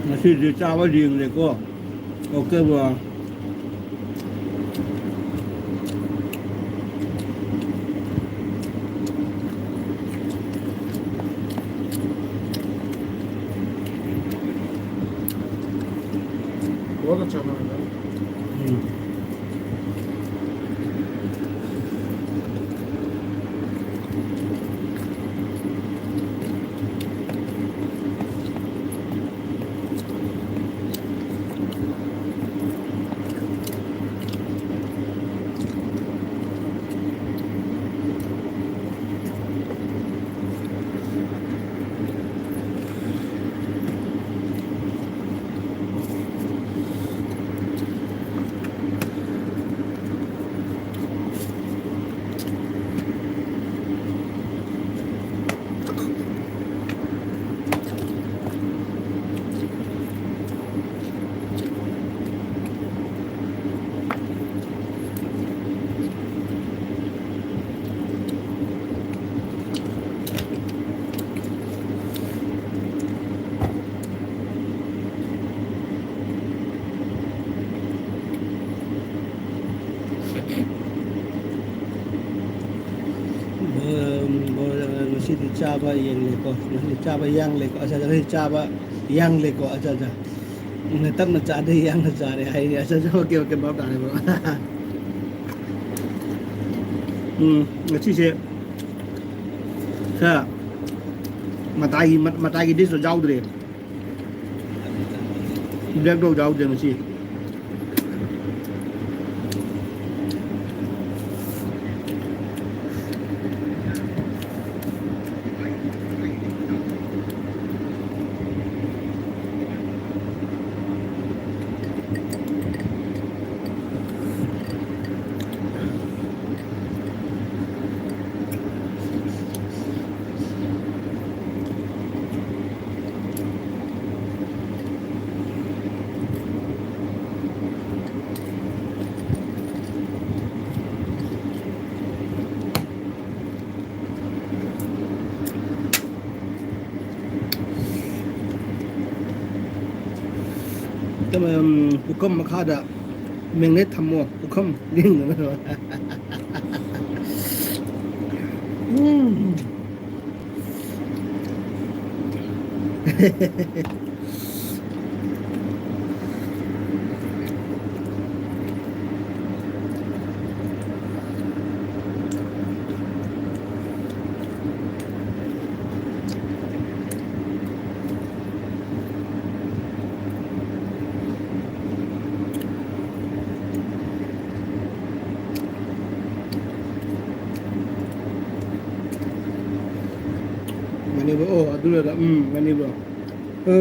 ꯉꯁꯤꯗꯤ ꯆꯥꯕ ꯌꯦꯡꯂꯦꯀꯣ꯫ Okay bro. बहुत अच्छा बना था। ꯎꯝ꯫ ꯕꯣ-, ꯕꯣ-, ꯉꯁꯤꯗꯤ ꯆꯥꯕ ꯌꯦꯡꯂꯦꯀꯣ, ꯉꯁꯤꯗꯤ ꯆꯥꯕ ꯌꯥꯡꯂꯦꯀꯣ, ꯑꯆꯥ, ꯉꯁꯤꯗꯤ ꯆꯥꯕ ꯌꯥꯡꯂꯦꯀꯣ, ꯑꯆꯥ, ꯑꯆꯥ꯫ ꯎꯝ, ꯇꯞꯅ ꯆꯥꯗꯦ, ꯌꯥꯡꯅ ꯆꯥꯔꯦ ꯍꯥꯏꯔꯦ꯫ ꯑꯆꯥ, ꯑꯆꯥ, ꯑꯣꯀꯦ, ꯑꯣꯀꯦ, ꯚꯥꯞ ꯇꯥꯔꯦ, ꯕ꯭ꯔꯣ꯫ ꯎꯝ, ꯉꯁꯤꯁꯦ ꯈꯔ ꯃꯇꯥꯏꯒꯤ, ꯃ-, ꯃꯇꯥꯏꯒꯤ ꯗꯤꯁꯇꯣ ꯌꯥꯎꯗ꯭ꯔꯦ꯫ ꯕ꯭ꯂꯦꯛ ꯇꯧ ꯌꯥꯎꯗ꯭ꯔꯦ ꯉꯁꯤ꯫ ꯎꯝ, ꯄꯨꯈꯝ ꯃꯈꯥꯗ ꯃꯦꯒꯅꯦꯠ ꯊꯝꯃꯣ, ꯄꯨꯈꯝ ꯂꯦꯡꯗꯅꯕ꯫ ꯎꯝ꯫ ꯃꯅꯤꯄꯨꯔ, ꯑꯣ, ꯑꯗꯨꯅ, ꯎꯝ, ꯃꯅꯤꯄꯨꯔ꯫ ꯑ,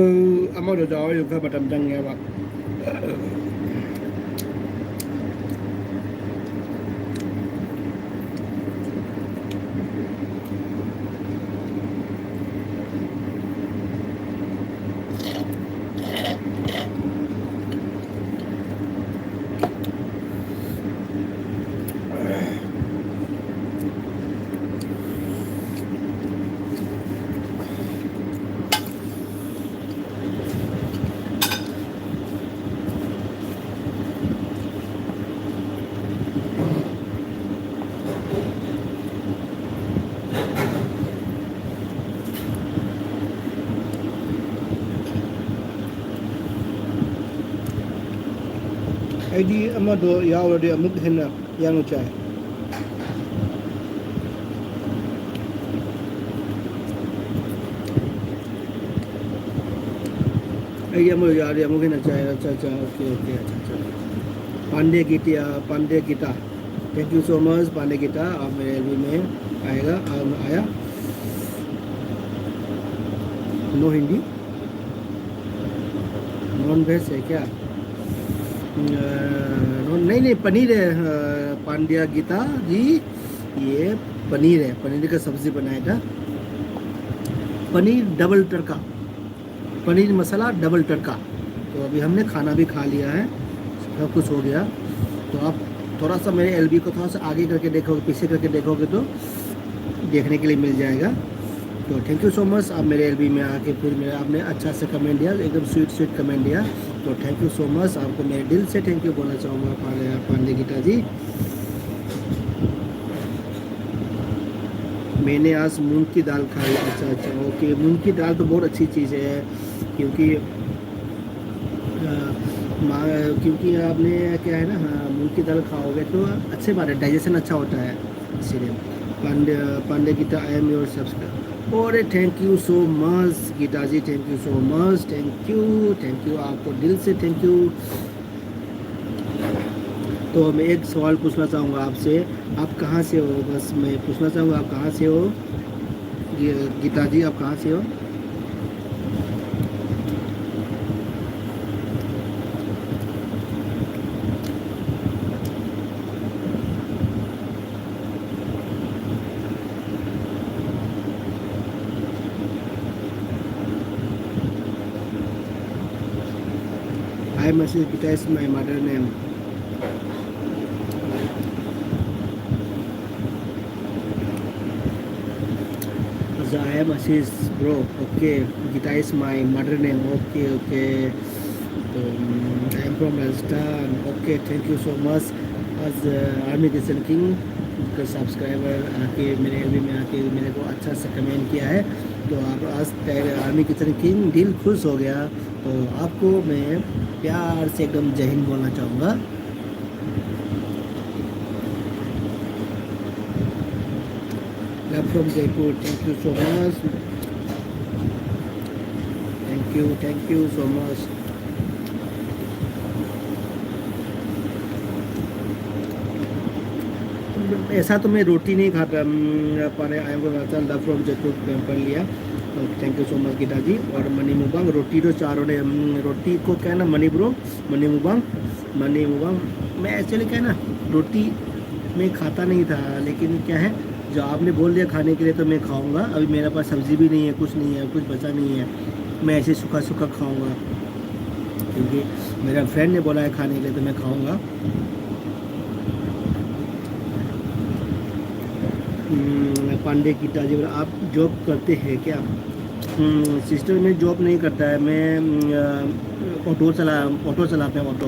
ꯑꯃꯗꯣ ꯆꯥꯎꯔꯁꯨ ꯈꯔ ꯃꯇꯝ ꯆꯪꯉꯦꯕ꯫ ꯑꯩꯗꯤ ꯑꯃꯗꯣ ꯌꯥꯎꯔꯗꯤ ꯑꯃꯨꯛ ꯍꯦꯟꯅ ꯌꯥꯡꯅ ꯆꯥꯏ꯫ ꯑꯩꯗꯤ ꯑꯃꯗꯣ ꯌꯥꯎꯔꯗꯤ ꯑꯃꯨꯛ ꯍꯦꯟꯅ ꯆꯥꯏ꯫ ꯑꯠꯆꯥ, ꯑꯠꯆꯥ, OK, OK, ꯑꯠꯆꯥ, ꯑꯠꯆꯥ꯫ Pandey Gitiya, Pandey Gita, thank you so much, Pandey Gita, आप मेरे एलबी में आएगा, आ, आया। No हिंदी, नॉन वेज है क्या? अ, नहीं, नहीं, पनीर है, अ, पांड्या गीता जी, ये पनीर है, पनीर का सब्जी बनाया था, पनीर डबल तड़का, पनीर मसाला डबल तड़का। तो अभी हमने खाना भी खा लिया है, सब कुछ हो गया। तो आप थोड़ा सा मेरे एलबी को थोड़ा सा आगे करके देखोगे, पीछे करके देखोगे तो देखने के लिए मिल जाएगा। तो thank you so much, आप मेरे एलबी में आके फिर मेरा, आपने अच्छा सा कमेंट दिया, एकदम स्वीट स्वीट कमेंट दिया। तो थैंक यू सो मच, आपको मेरे दिल से थैंक यू बोलना चाहूँगा पांडे, पांडे गीता जी। मैंने आज मूंग की दाल खाई। अच्छा, अच्छा, ओके। मूंग की दाल तो बहुत अच्छी चीज़ है, क्योंकि अ, मा-, क्योंकि आपने क्या है ना, हाँ, मूंग की दाल खाओगे तो अच्छे बात है, डाइजेशन अच्छा होता है। इसीलिए Pandey, Pandey Gita, I am your subscriber। अरे, thank you so much Gita ji, thank you so much, thank you, thank you, आपको दिल से थैंक यू। तो मैं एक सवाल पूछना चाहूँगा आपसे, आप कहाँ से हो? बस मैं पूछना चाहूँगा, आप कहाँ से हो? गी-, गीता जी, आप कहाँ से हो? I am Ashish, Gita is my mother name. So I am Ashish, bro. Okay, Gita is my mother name. Okay, okay. Um, I am from Rajasthan. Okay, thank you so much. आज आर्मी किचन किंग का सब्सक्राइबर आके मेरे एलबी में आके मेरे को अच्छा सा कमेंट किया है, तो आप आज आर्मी किचन किंग दिल खुश हो गया। तो आपको मैं प्यार से एकदम जय हिंद बोलना चाहूँगा। Love from Jaipur, thank you so much. Thank you, thank you so much. ऐसा तो मैं रोटी नहीं खाता। पाने आए को रहता, लव फ्रॉम जयपुर पढ़ लिया। Thank you so much Gita ji. और मनी मुबांग, रोटी तो चारों ने, रोटी को क्या ना, मनी ब्रो, मनी मुबांग, मनी मुबांग। मैं एक्चुअली क्या है ना, रोटी मैं खाता नहीं था, लेकिन क्या है, जो आपने बोल दिया खाने के लिए तो मैं खाऊंगा। अभी मेरे पास सब्जी भी नहीं है, कुछ नहीं है, कुछ बचा नहीं है, मैं ऐसे सूखा सूखा खाऊंगा, क्योंकि मेरा फ्रेंड ने बोला है खाने के लिए तो मैं खाऊंगा। हम्म, पांडे गीता जी, आप जॉब करते हैं क्या? हम्म, सिस्टर, मैं जॉब नहीं करता है, मैं हम्म, अ, ऑटो चला, ऑटो चलाते हैं, ऑटो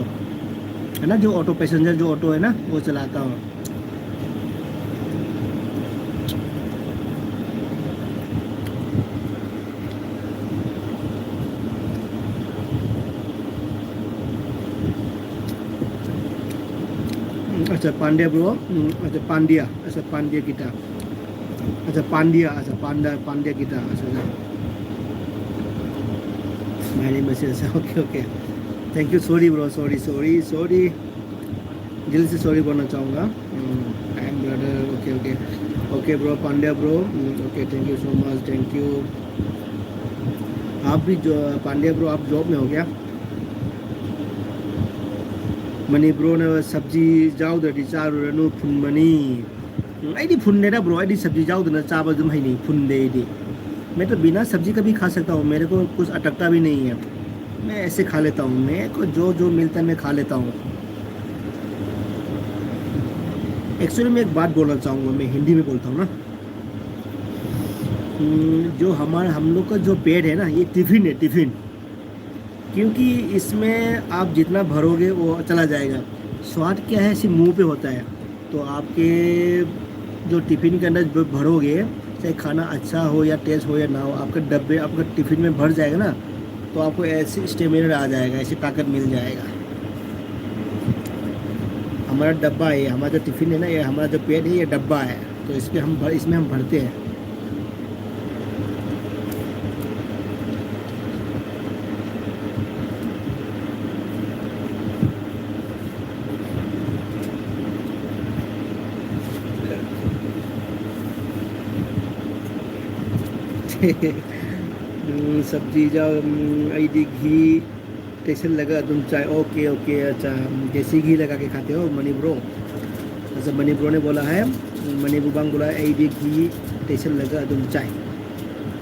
है ना, जो ऑटो पैसेंजर, जो ऑटो है ना, वो चलाता हूँ। अच्छा, पांड्या ब्रो। अच्छा, पांड्या, अच्छा, पांड्या गिटार। अच्छा, पांड्या, अच्छा, पांड्या, पांड्या गिटार। अच्छा, अच्छा। मैंने message, okay, okay. Thank you. Sorry bro, sorry, sorry, sorry. दिल से सॉरी बोलना चाहूँगा। Time brother. Okay, okay. Okay bro, Pandya bro. Okay, thank you so much, thank you. आप भी जो, पांड्या ब्रो, आप जॉब में हो क्या? मनी ब्रो ने सब्जी जाओ दे चारू रनु फुन मनी। ꯑꯩꯗꯤ ꯐꯨꯟꯗꯦꯗ ꯕ꯭ꯔꯣ, ꯑꯩꯗꯤ ꯁꯕꯖꯤ ꯌꯥꯎꯗꯅ ꯆꯥꯕ ꯑꯗꯨꯝ ꯍꯩꯅꯩ, ꯐꯨꯟꯗꯦ ꯑꯩꯗꯤ꯫ मैं तो बिना सब्जी का भी खा सकता हूँ, मेरे को कुछ अटकता भी नहीं है, मैं ऐसे खा लेता हूँ, मेरे को जो जो मिलता है मैं खा लेता हूँ। एक्चुअली मैं एक बात बोलना चाहूँगा, मैं हिंदी में बोलता हूँ ना। हम्म, जो हमारा, हम लोग का जो पेट है ना, ये टिफिन है, टिफिन। क्योंकि इसमें आप जितना भरोगे वो चला जाएगा। स्वाद क्या है, सिर्फ मुंह पे होता है। तो आपके जो टिफिन के अंदर भ-, भरोगे, चाहे खाना अच्छा हो या टेस्ट हो या ना हो, आपके डब्बे, आपका टिफिन में भर जाएगा ना, तो आपको ऐसे स्टेमिना आ जाएगा, ऐसी ताकत मिल जाएगा। हमारा डब्बा है, हमारा जो टिफिन है ना, ये हमारा जो पेट है, ये डब्बा है, तो इसके हम भर, इसमें हम भरते हैं। ꯎꯝ, ꯁꯕꯖꯤ ꯖꯥꯎ, ꯎꯝ, ꯑꯩꯗꯤ ꯘꯤ ꯇꯩꯁꯜꯂꯒ ꯑꯗꯨꯝ ꯆꯥꯏ꯫ ओके, ओके, अच्छा, देसी घी लगा के खाते हो मनी ब्रो? अच्छा, मनी ब्रो ने बोला है, मनी बुबांग बोला है, "ꯑꯩꯗꯤ ꯘꯤ ꯇꯩꯁꯜꯂꯒ ꯑꯗꯨꯝ ꯆꯥꯏ"꯫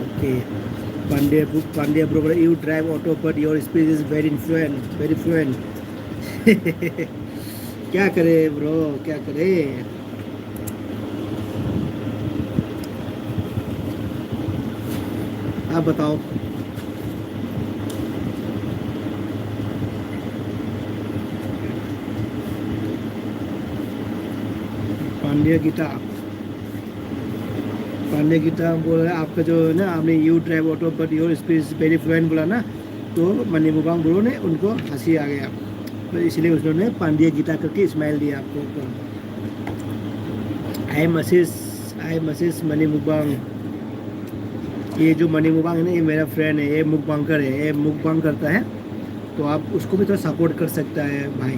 Okay. Pandey bro, Pandey bro बोला, "You drive auto, but your speech is very fluent, very fluent।" क्या करे ब्रो, क्या करे? आप बताओ। पांड्या गीता, पांड्या गीता बोल रहा है, आपका जो है ना, आपने "You drive auto but your speed is very fluent" बोला ना, तो मनी मुबांग ब्रो ने, उनको हंसी आ गया, तो इसलिए उन्होंने पांड्या गीता करके स्माइल दिया आपको ऊपर। I am Ashish, I am Ashish Mani mukbang. ये जो मनी मुबांग है ना, ये मेरा फ्रेंड है, ये मुकबांकर है, ये मुकबांग करता है, तो आप उसको भी थोड़ा सपोर्ट कर सकता है भाई।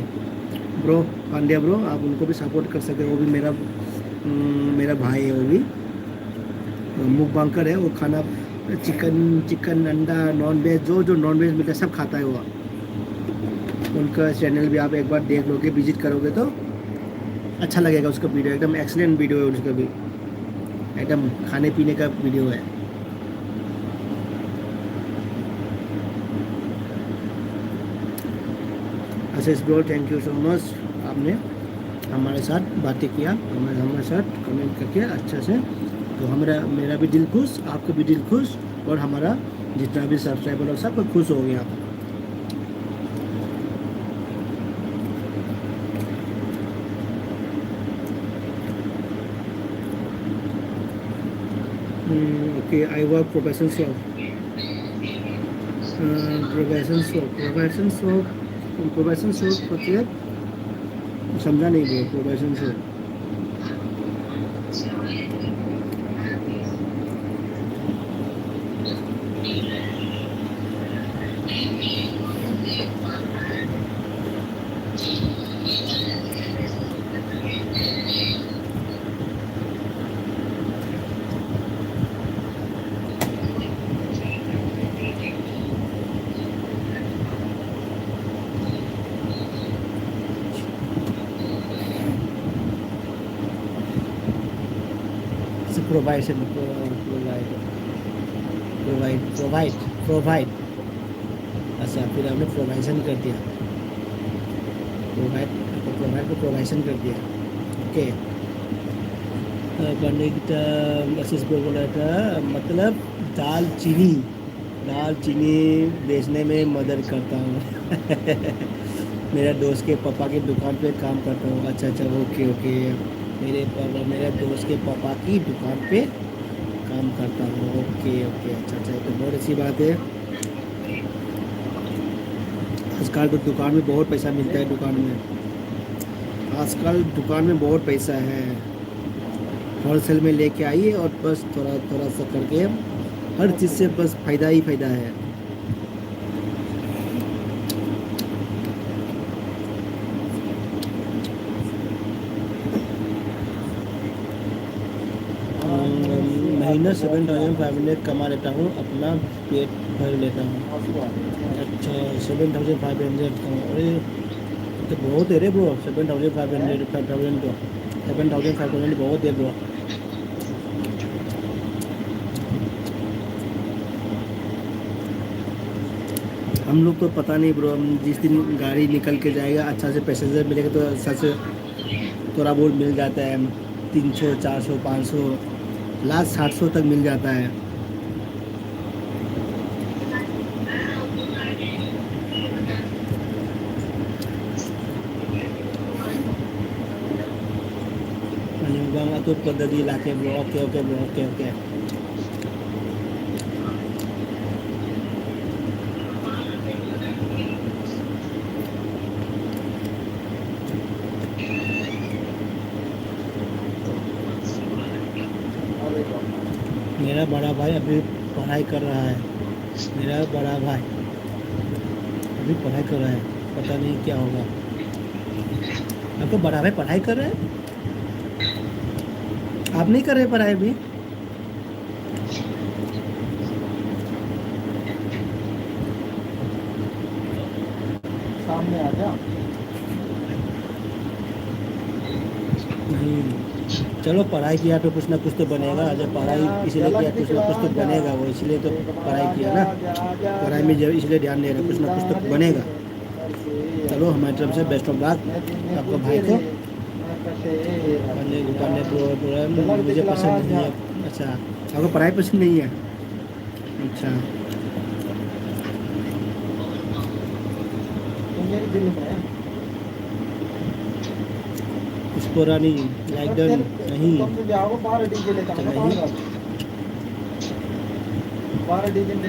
ब्रो, पांड्या ब्रो, आप उनको भी सपोर्ट कर सकते हो, वो भी मेरा, हम्म, मेरा भाई है वो भी। मुकबांकर है, वो खाना, चिकन, चिकन, अंडा, नॉन वेज, जो जो नॉन वेज मिलता है, सब खाता है वो। उनका चैनल भी आप एक बार देख लोगे, विजिट करोगे तो अच्छा लगेगा। उसका वीडियो एकदम एक्सीलेंट वीडियो है उसका भी, एकदम खाने पीने का वीडियो है। Ashish bro, thank you so much, आपने हमारे साथ बातें किया, हमारे हमारे साथ कमेंट करके अच्छा से। तो हमारा, मेरा भी दिल खुश, आपका भी दिल खुश, और हमारा जितना भी सब्सक्राइबर और सब खुश हो गया। Hmm, okay, I work probation shop. Uh, probation shop, probation shop, probation shop होती है, समझा नहीं bro, probation shop। Provide, provide, provide, provide, provide। अच्छा, फिर हमने प्रोविजन कर दिया, प्रोवाइड, प्रोवाइड को प्रोविजन कर दिया। ओके। अ, पनीर का आशीष ब्रो बोला था, मतलब दालचीनी, दालचीनी बेचने में मदद करता हूँ। मेरा दोस्त के पापा की दुकान पे काम करता हूँ। अच्छा, अच्छा, ओके, ओके। मेरे पापा, मेरे दोस्त के पापा की दुकान पे काम करता हूँ। ओके, ओके, अच्छा, अच्छा, ये तो बहुत अच्छी बात है। आजकल तो दुकान में बहुत पैसा मिलता है, दुकान में, आजकल दुकान में बहुत पैसा है। होलसेल में लेके आइए और बस थोड़ा, थोड़ा सा करके हर चीज़ से बस फ़ायदा ही फ़ायदा है। महीना सेवन थाउजेंड फाइव हंड्रेड कमा लेता हूँ, अपना पेट भर लेता हूँ। अच्छा, सेवन थाउजेंड फाइव हंड्रेड कमा, अरे, तो बहुत है रे bro, seven thousand five hundred, five thousand तो, सेवन थाउजेंड फाइव हंड्रेड बहुत है ब्रो। हम लोग तो पता नहीं ब्रो, हम जिस दिन गाड़ी निकल के जाएगा, अच्छा से पैसेंजर मिलेगा तो अच्छा से थोड़ा बहुत मिल जाता है, तीन सौ, चार सौ, पाँच सौ, लास्ट सात सौ तक मिल जाता है। Panimugang Atut Padadi Lake bro, okay, okay bro, okay, okay. मेरा बड़ा भाई अभी पढ़ाई कर रहा है। मेरा बड़ा भाई अभी पढ़ाई कर रहा है, पता नहीं क्या होगा। आपको बड़ा भाई पढ़ाई कर रहे हैं, आप नहीं कर रहे पढ़ाई अभी? सामने आ जा। नहीं, चलो, पढ़ाई किया तो कुछ ना कुछ तो बनेगा। जब पढ़ाई इसलिए किया, कुछ ना कुछ तो बनेगा, वो इसलिए तो पढ़ाई किया ना। पढ़ाई में जब इसलिए ध्यान दे रहे, कुछ ना कुछ तो बनेगा। चलो, हमारी तरफ से best of luck आपका भाई को। पढ़ने को, पढ़ने को, पूरा मुझे पसंद नहीं है। अच्छा, आपको पढ़ाई पसंद नहीं है? अच्छा। पुष्परानी, लाइक डन नहीं।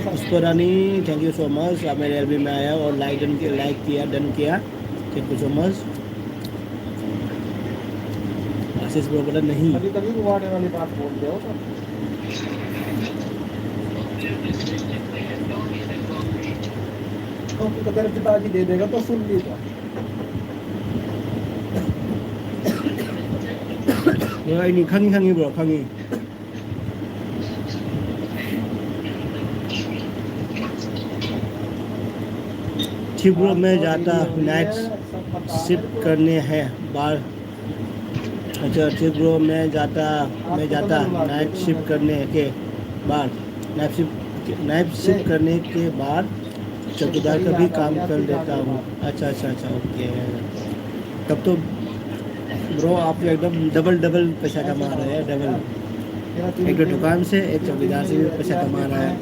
Pushparani, thank you so much. आप मेरे एलबी में आया और लाइक डन किया, लाइक किया, डन किया। Thank you so much. Ashish bro बोला नहीं। कभी कभी वो वाले वाली बात बोलते हो तो। तो तेरे पिताजी दे देगा तो सुन लीजिए। ꯈꯪꯉꯤ, ꯈꯪꯉꯤ ꯕ꯭ꯔꯣ, ꯈꯪꯉꯤ꯫ ठीक ब्रो, मैं जाता नाइट शिफ्ट करने हैं बार। अच्छा, ठीक ब्रो, मैं जाता, मैं जाता नाइट शिफ्ट करने के बाद, नाइट शिफ्ट, नाइट शिफ्ट करने के बाद चौकीदार का भी काम कर लेता हूँ। अच्छा, अच्छा, अच्छा, ओके। तब तो ब्रो, आप तो एकदम डबल डबल पैसा कमा रहे हैं, डबल। एक तो दुकान से, एक चौकीदार से भी पैसा कमा रहा है।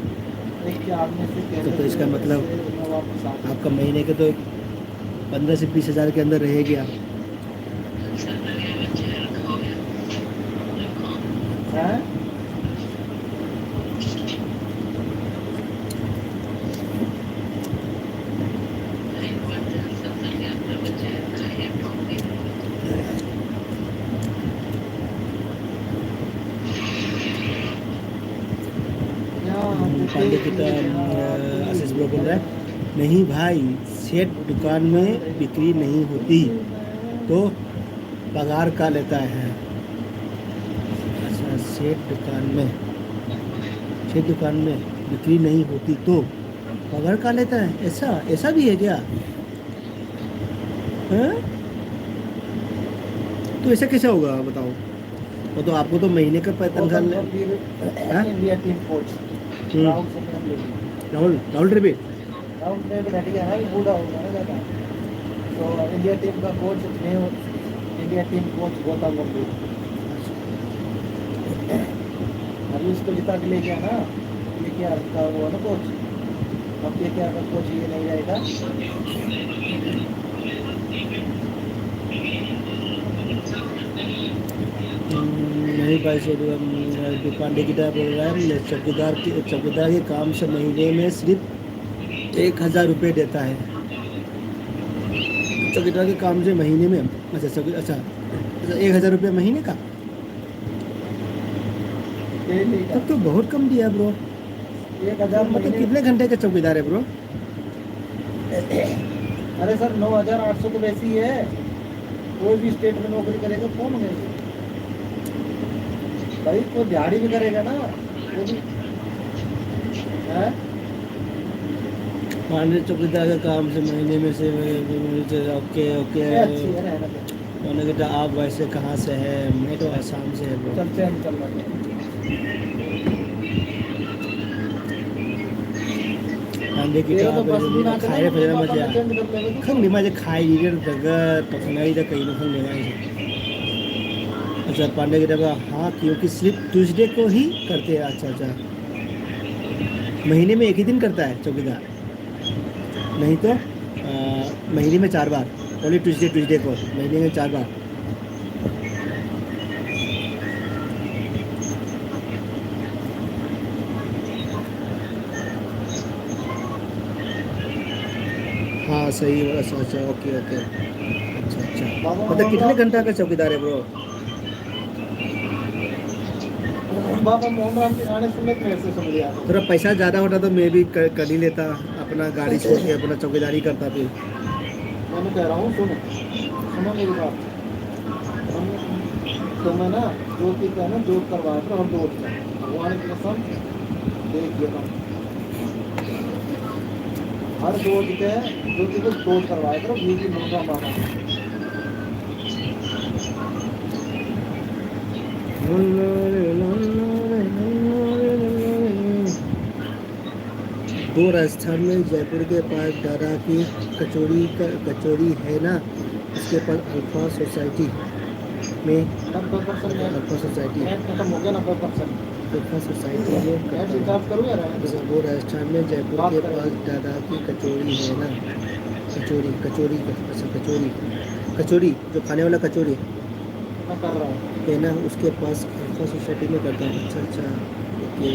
तो, तो इसका मतलब आपका महीने के तो पन्द्रह से बीस हज़ार के अंदर रहेगी आप। हैं? पांडे की तरह, अ, आशीष ब्रो बोल रहा है, "नहीं भाई, सेठ दुकान में बिक्री नहीं होती, तो पगार का लेता है।" अच्छा, सेठ दुकान में, सेठ दुकान में बिक्री नहीं होती तो पगार का लेता है। ऐसा, ऐसा भी है क्या? हैं? तो ऐसा कैसे होगा, बताओ? वो तो आपको तो महीने का प-, वो तनख्वाह तो ले-, फिर हैं? इंडिया टीम कोच हम्म। राहुल से मिल लेंगे। राहुल, राहुल द्रविड़? राहुल द्रविड़ हट गया ना, ये बूढ़ा हो गया ना ज़्यादा। तो इंडिया टीम का coach, new India team coach Gautam गंभीर। अभी उसको जिता के ले गया ना, केकेआर का वो है ना कोच। अब केकेआर का कोच ये नहीं रहेगा। से, अम, पांडे की तरह बोल रहा है, चौकीदार के, चौकीदार के काम से महीने में सिर्फ एक हज़ार रुपये देता है। चौकीदार के काम से महीने में, अच्छा, चौकी-, अच्छा, अच्छा, एक हज़ार रुपये महीने का? तब तो बहुत कम दिया, ब्रो। एक हज़ार मतलब, महीने। कितने घंटे का चौकीदार है, ब्रो? अरे सर, नौ हज़ार आठ सौ तो वैसे ही है। कोई भी स्टेट में नौकरी करेगा, कौन है? भाई, कोई दिहाड़ी भी करेगा ना, वो भी, हैं? पांडे चौकीदार का काम से महीने में से, ओके, ओके। ये अच्छी है, रहने दो। मैंने कहा, "आप वैसे कहाँ से हैं?" मैं तो आसाम से है, ब्रो। चलते हैं, निकल रहे हैं। पांडे की तरह तो बस भी ना चले, खाए रे, फजरा मजा। चेंज कर लेंगे। खंग नहीं मजे खाए, ये तो जगह तो सुनाई था कहीं ना कहीं लेना है। अच्छा, पांडे की तरह, हाँ, क्योंकि सिर्फ ट्यूसडे को ही करते हैं। अच्छा, अच्छा, महीने में एक ही दिन करता है चौकीदार। नहीं तो, अ, महीने में चार बार, only ट्यूसडे, ट्यूसडे को महीने में चार बार। हाँ, सही है, अच्छा, अच्छा, ओके, ओके। अच्छा, अच्छा। बाबा, मतलब, कितने घंटा का चौकीदार है, ब्रो? बाबा मोहन राम के गाने सुनने थे, ऐसे सुन लिया। थोड़ा पैसा ज़्यादा होता तो मैं भी कर, कर ही लेता, अपना गाड़ी छोड़ के अपना चौकीदारी करता फिर। मैं कह रहा हूँ, सुनो, सुनो मेरी बात। हम, तो मैं ना, जो चीज़ है ना, जो करवाया था, हम दो भगवान की कसम, देख गया था। हर दो के, जो चीज़ दो करवाया था, ये भी मोहन राम बाबा। वो राजस्थान में जयपुर के पास दादा की कचौड़ी का, कचौड़ी है ना, उसके पास अल्फा सोसाइटी में, नब्बे परसेंट है। Alpha society. नेट खत्म हो गया, नब्बे परसेंट। अल्फा सोसाइटी में नेट स्विच ऑफ करूँ या रहने दो? वो राजस्थान में जयपुर के पास दादा की कचौड़ी है ना, कचौड़ी, कचौड़ी, अच्छा, कचौड़ी, कचौड़ी, जो खाने वाला कचौड़ी। मैं कर रहा हूँ। है ना, उसके पास सोसाइटी में करता है। अच्छा, अच्छा, ओके।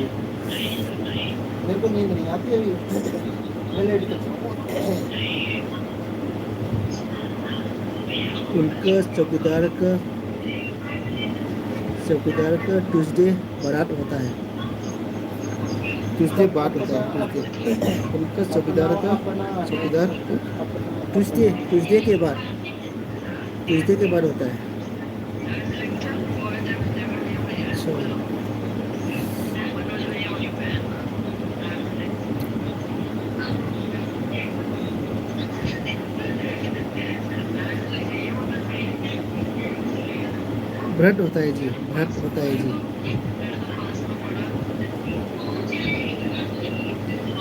मेरे को नींद नहीं आती अभी। मैं लेट तक सोऊंगा। उनका चौकीदार का, चौकीदार का ट्यूसडे बारात होता है। ट्यूसडे बारात होता है, ट्यूसडे। उनका चौकीदार का, चौकीदार ट्यूसडे, ट्यूसडे के बाद, ट्यूसडे के बाद होता है। अच्छा। ब्रत होता है जी, ब्रत होता है जी।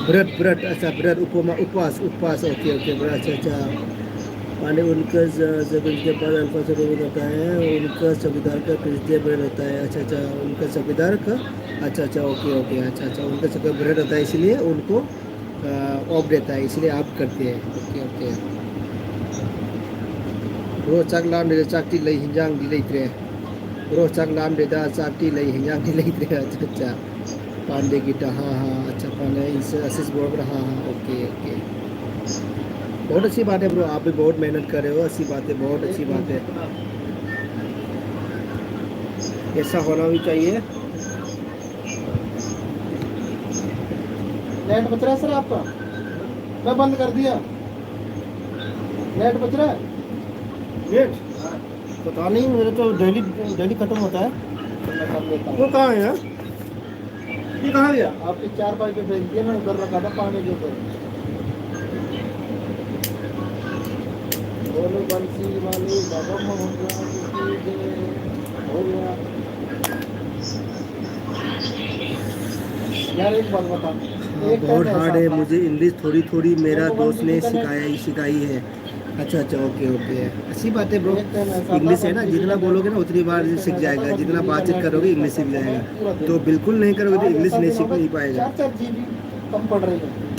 ब्रत, ब्रत, अच्छा, ब्रत, उपमा, उपवास, उपवास, ओके, ओके, ब्रत, अच्छा, अच्छा। माने उनका ज-, जब उनके पास अल्फा से रोज होता है, उनका चौकीदार का ट्यूसडे ब्रत होता है, अच्छा, अच्छा, उनका चौकीदार का, अच्छा, अच्छा, ओके, ओके, अच्छा, अच्छा, उनका चौकीदार ब्रत होता है, इसलिए उनको, अ, ऑफ देता है, इसलिए आप करते हैं, ओके, ओके। Bro, ꯆꯥꯛ ꯂꯥꯝꯗꯦꯗ, ꯆꯥꯛꯇꯤ ꯂꯩ, ꯍꯤꯟꯖꯥꯡꯗꯤ ꯂꯩꯇ꯭ꯔꯦ꯫ Bro, ꯆꯥꯛ ꯂꯥꯝꯗꯦꯗ, ꯆꯥꯛꯇꯤ ꯂꯩ, ꯍꯤꯟꯖꯥꯡꯗꯤ ꯂꯩꯇ꯭ꯔꯦ꯫ अच्छा, अच्छा। पांडे की टा-, हाँ, हाँ, अच्छा, पांडे, इनसे आशीष बोल रहा, हाँ, हाँ, ओके, ओके। बहुत अच्छी बात है ब्रो, आप भी बहुत मेहनत कर रहे हो, अच्छी बात है, बहुत अच्छी बात है। ऐसा होना भी चाहिए। नेट बच रहा है सर आपका? मैं बंद कर दिया। नेट बच रहा है? नेट? पता नहीं, मेरे तो डेली, डेली खत्म होता है। तो मैं कर लेता हूँ। वो कहाँ है यार? ये कहाँ गया? आपके चार पाई पे भेज दिया, मैं उधर रखा था पानी के ऊपर। बोलो बंसी वाले बाबा मोहन राम की जय। हो गया। यार, एक बात बता। हाँ, एक बहुत टाइम हार्ड ऐसा है, था, मुझे इंग्लिश थोड़ी थोड़ी मेरा दोस्त ने सिखाया ही, सिखाई है। अच्छा, अच्छा, ओके, ओके। अच्छी बात है ब्रो। इंग्लिश है ना, जितना बोलोगे ना उतनी बार सीख जाएगा, जितना बातचीत करोगे इंग्लिश सीख जाएगा। तो बिल्कुल नहीं करोगे तो इंग्लिश नहीं सीख नहीं पाएगा। चार चार जीबी कम पड़ रही है।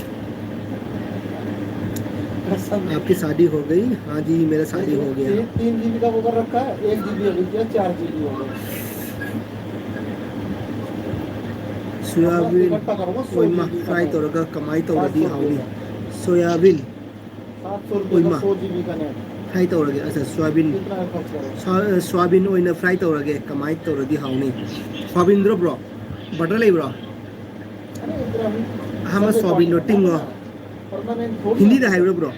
आपकी शादी हो गई? हाँ जी, मेरा शादी हो गया। तीन जीबी का वो कर रखा है, एक जीबी अभी किया, चार जीबी हो गया। ꯁꯣꯌꯥꯕꯤꯟ ꯑꯣꯏꯃ ꯐ꯭ꯔꯥꯏ ꯇꯧꯔꯒ ꯀꯃꯥꯏꯅ ꯇꯧꯔꯗꯤ ꯍꯥꯎꯅꯤ? ꯁꯣꯌꯥꯕꯤꯟ ꯑꯣꯏꯃ ꯐ꯭ꯔꯥꯏ ꯇꯧꯔꯒꯦ꯫ ꯑꯁ, ꯁꯣꯌꯥꯕꯤꯟ, ꯁꯣ-, ꯁꯣꯌꯥꯕꯤꯟ ꯑꯣꯏꯅ ꯐ꯭ꯔꯥꯏ ꯇꯧꯔꯒꯦ꯫ ꯀꯃꯥꯏꯅ ꯇꯧꯔꯗꯤ ꯍꯥꯎꯅꯤ? ꯁꯣꯌꯥꯕꯤꯟꯗ꯭ꯔꯣ ꯕ꯭ꯔꯣ? ꯕꯇꯔ ꯂꯩꯕ꯭ꯔꯣ? ꯑꯍꯥꯟꯕ ꯁꯣꯌꯥꯕꯤꯟꯗꯣ ꯇꯤꯡꯉꯣ꯫ ꯍꯤꯟꯗꯤꯗ ꯍꯥꯏꯕ꯭ꯔꯣ ꯕ꯭ꯔꯣ?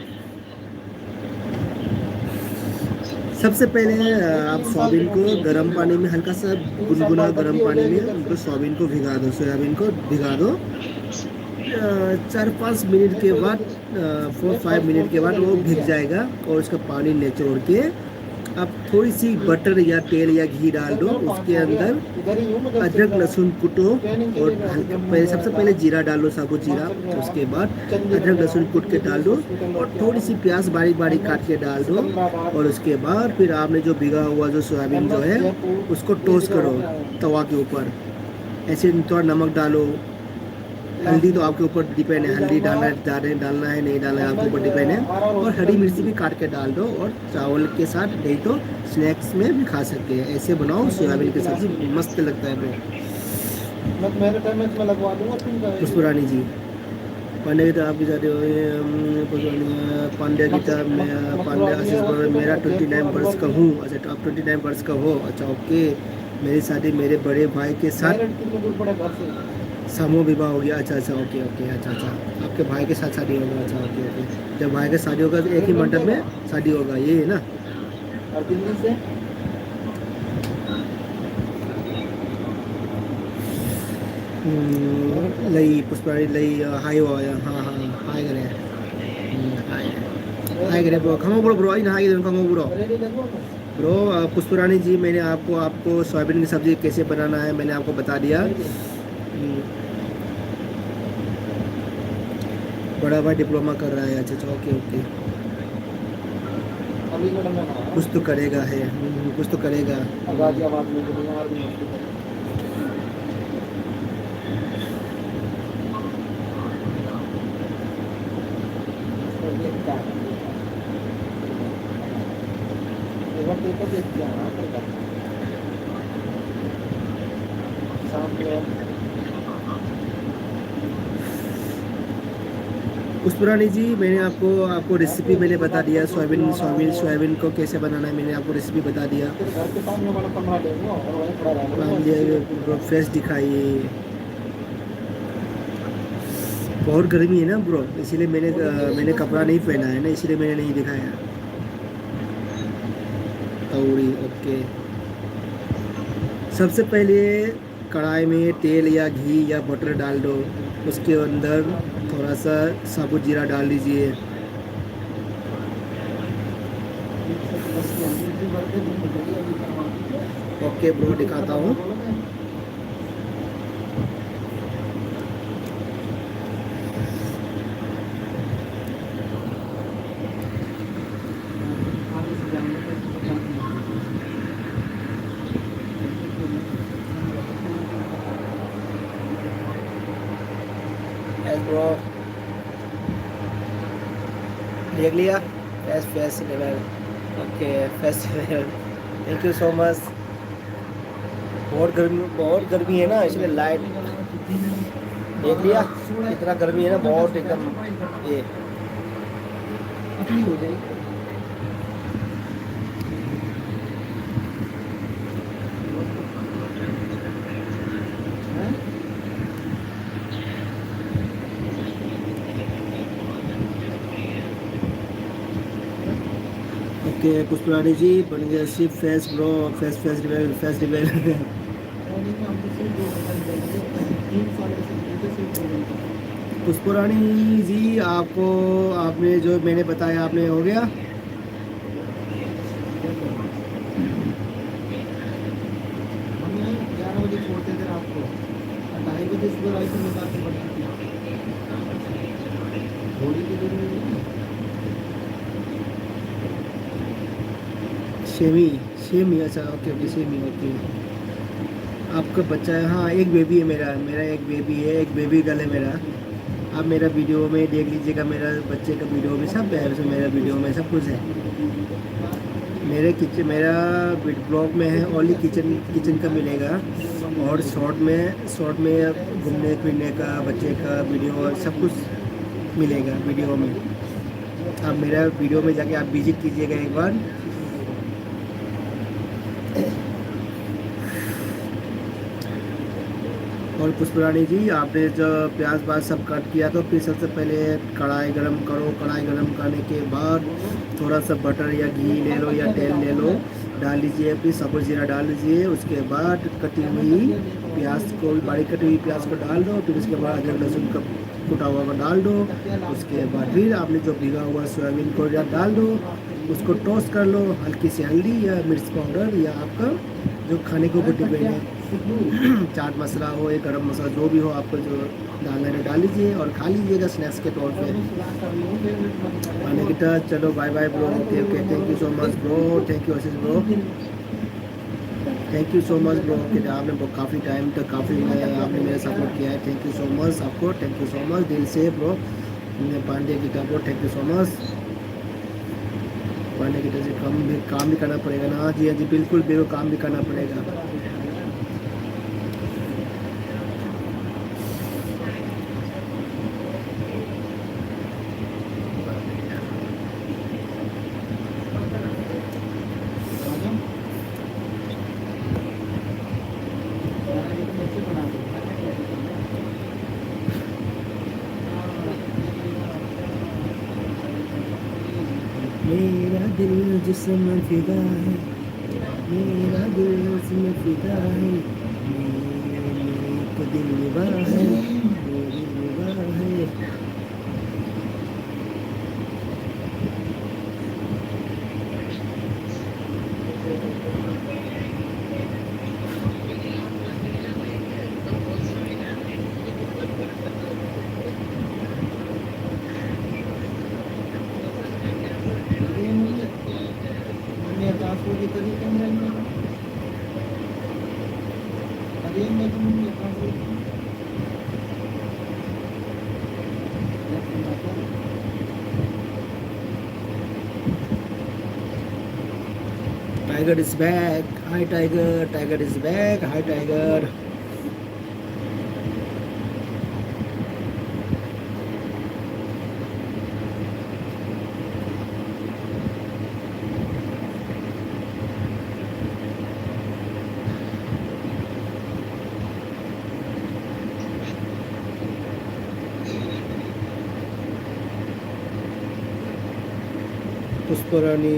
सबसे पहले, अ, आप सोयाबीन को गर्म पानी में, हल्का सा गुनगुना गर्म पानी में उनको सोयाबीन को भिगा दो, सोयाबीन को भिगा दो। अ, चार पाँच मिनट के बाद, अ, फ़ोर फ़ाइव मिनट के बाद वो भीग जाएगा और उसका पानी निचोड़ के आप थोड़ी सी बटर या तेल या घी डाल दो, उसके अंदर अदरक लहसुन कुटो और हल्का, पहले, सबसे पहले जीरा डाल लो, साबुत जीरा, उसके बाद अदरक लहसुन कुट के डाल दो और थोड़ी सी प्याज बारीक बारीक काट के डाल दो। और उसके बाद फिर आपने जो भिगा हुआ जो सोयाबीन जो है, उसको टोस्ट करो तवा के ऊपर। ऐसे थोड़ा नमक डालो, हल्दी तो आपके ऊपर डिपेंड है, हल्दी डालना, डालना, डालना है, नहीं डालना है, आपके ऊपर डिपेंड है। और हरी मिर्ची भी काट के डाल दो और चावल के साथ, नहीं तो स्नैक्स में भी खा सकते हैं। ऐसे बनाओ सोयाबीन की सब्जी, मस्त लगता है ब्रो। मैं, मेरे टाइम में इसमें लगवा दूंगा तुम। मुस्कुरानी जी, पांडे की तो आपकी शादी हो गई, हम, पांडे की तो मैं, पांडे आशीष बोल रहे, मेरा ट्वेंटी नाइन वर्ष का हूँ। अच्छा, तो आप ट्वेंटी नाइन वर्ष का हो। अच्छा, ओके। मेरी शादी मेरे बड़े भाई के साथ। मेरे कितने दूर पड़े घर से? समूह विवाह हो गया। अच्छा, अच्छा, ओके, ओके, अच्छा, अच्छा। आपके भाई के साथ शादी होगा। अच्छा, ओके, ओके। जब भाई की शादी होगा तो एक ही मंडप में शादी होगा, ये है ना? और दिल्ली से? हम्म, लई, पुष्परानी लई, अ, हाय हो, अ, हाँ, हाँ, हाय करे। हम्म, हाय। हाय करे, ब्रो। खंगो ब्रो, ब्रो, आई ना, हाय करे, खंगो ब्रो। ब्रो, अ, पुष्परानी जी, मैंने आपको, आपको सोयाबीन की सब्जी कैसे बनाना है, मैंने आपको बता दिया। हम्म। बड़ा भाई डिप्लोमा कर रहा है। अच्छा, अच्छा, ओके, ओके। कुछ तो करेगा है, हम्म, कुछ तो करेगा। गाजियाबाद में तो बीमार भी हॉस्पिटल। देखता है। एक बार पेपर देखते हैं, हाँ, कोई बात नहीं। शाम को पुष्परानी जी, मैंने आपको, आपको रेसिपी मैंने बता दिया, सोयाबीन, सोयाबीन, सोयाबीन को कैसे बनाना है, मैंने आपको रेसिपी बता दिया। काम दिया, फ्रेश दिखाइए। बहुत गर्मी है ना ब्रो, इसीलिए मैंने, अ, मैंने कपड़ा नहीं पहना है ना, इसीलिए मैंने नहीं दिखाया। तौड़ी, ओके। सबसे पहले कढ़ाई में तेल या घी या बटर डाल दो, उसके अंदर थोड़ा सा साबुत जीरा डाल दीजिए। ओके ब्रो, दिखाता हूँ। Yes, bro. देख लिया? Fresh, fresh level. Okay, fresh level. Thank you so much. बहुत गर्मी, बहुत गर्मी है ना, इसलिए लाइट, देख लिया कितना गर्मी है ना, बहुत एकदम ये। ओके पुष्परानी जी, बन गया सी fresh bro, fresh, fresh रिवेल, fresh रिवेल। Pushparani जी, आपको, आपने जो मैंने बताया, आपने हो गया? हम यहाँ ग्यारह बजे छोड़ते थे रात को, और ढाई बजे सुबह राइफल निकाल के पढ़ते थे। घोड़ी की जरूरत नहीं है। सेमी, सेमी, अच्छा, ओके, ओके, सेमी, ओके। आपका बच्चा है? हाँ, एक बेबी है मेरा, मेरा एक बेबी है, एक बेबी गर्ल है मेरा। आप मेरा वीडियो में देख लीजिएगा, मेरा बच्चे का वीडियो में सब है, मेरा वीडियो में सब कुछ है। मेरे किचन, मेरा ब्लॉग में है, ओनली किचन, किचन का मिलेगा। और शॉर्ट में, शॉर्ट में घूमने फिरने का, बच्चे का वीडियो और सब कुछ मिलेगा वीडियो में। आप मेरा वीडियो में जाके आप विजिट कीजिएगा एक बार। और पुष्परानी जी, आपने जो प्याज व्याज सब कट किया, तो फिर सबसे पहले कढ़ाई गरम करो। कढ़ाई गरम करने के बाद थोड़ा सा बटर या घी ले लो या तेल ले लो, डाल लीजिए। फिर सब्ज़ ज़ीरा डाल लीजिए। उसके बाद कटी हुई प्याज को, बारीक कटी हुई प्याज को डाल दो। फिर उसके बाद अदरक लहसुन का कुटा हुआ को डाल दो। उसके बाद फिर आपने जो भिगा हुआ सोयाबीन को या डाल दो। उसको टोस्ट कर लो। हल्की सी हल्दी या मिर्च पाउडर या आपका जो खाने के ऊपर डिपेंड है, चाट मसाला हो या गरम मसाला, जो भी हो आपको जो डालना है डाल लीजिए और खा लीजिएगा स्नैक्स के तौर पे। पानी की तरह चलो, bye bye bro, okay okay, thank you so much bro, thank you Ashish bro, thank you so much bro। कि आपने ब- काफ़ी टाइम तक काफ़ी आपने मेरा सपोर्ट किया है। Thank you so much आपको, thank you so much दिल से bro। पांडे की तरफ thank you so much। Pandey की तरफ से कम भी काम भी करना पड़ेगा ना। हाँ जी, हाँ जी, बिल्कुल बिल्कुल काम भी करना पड़ेगा। मेरा दिल जिसम फिदा है, मेरा दिल जिसम फिदा है, मेरे दिल रुबा है, मेरे दिल रुबा है। Tiger is back. Hi Tiger. Tiger is back. Hi Tiger. ꯄꯨꯁꯄꯔꯥꯅꯤ,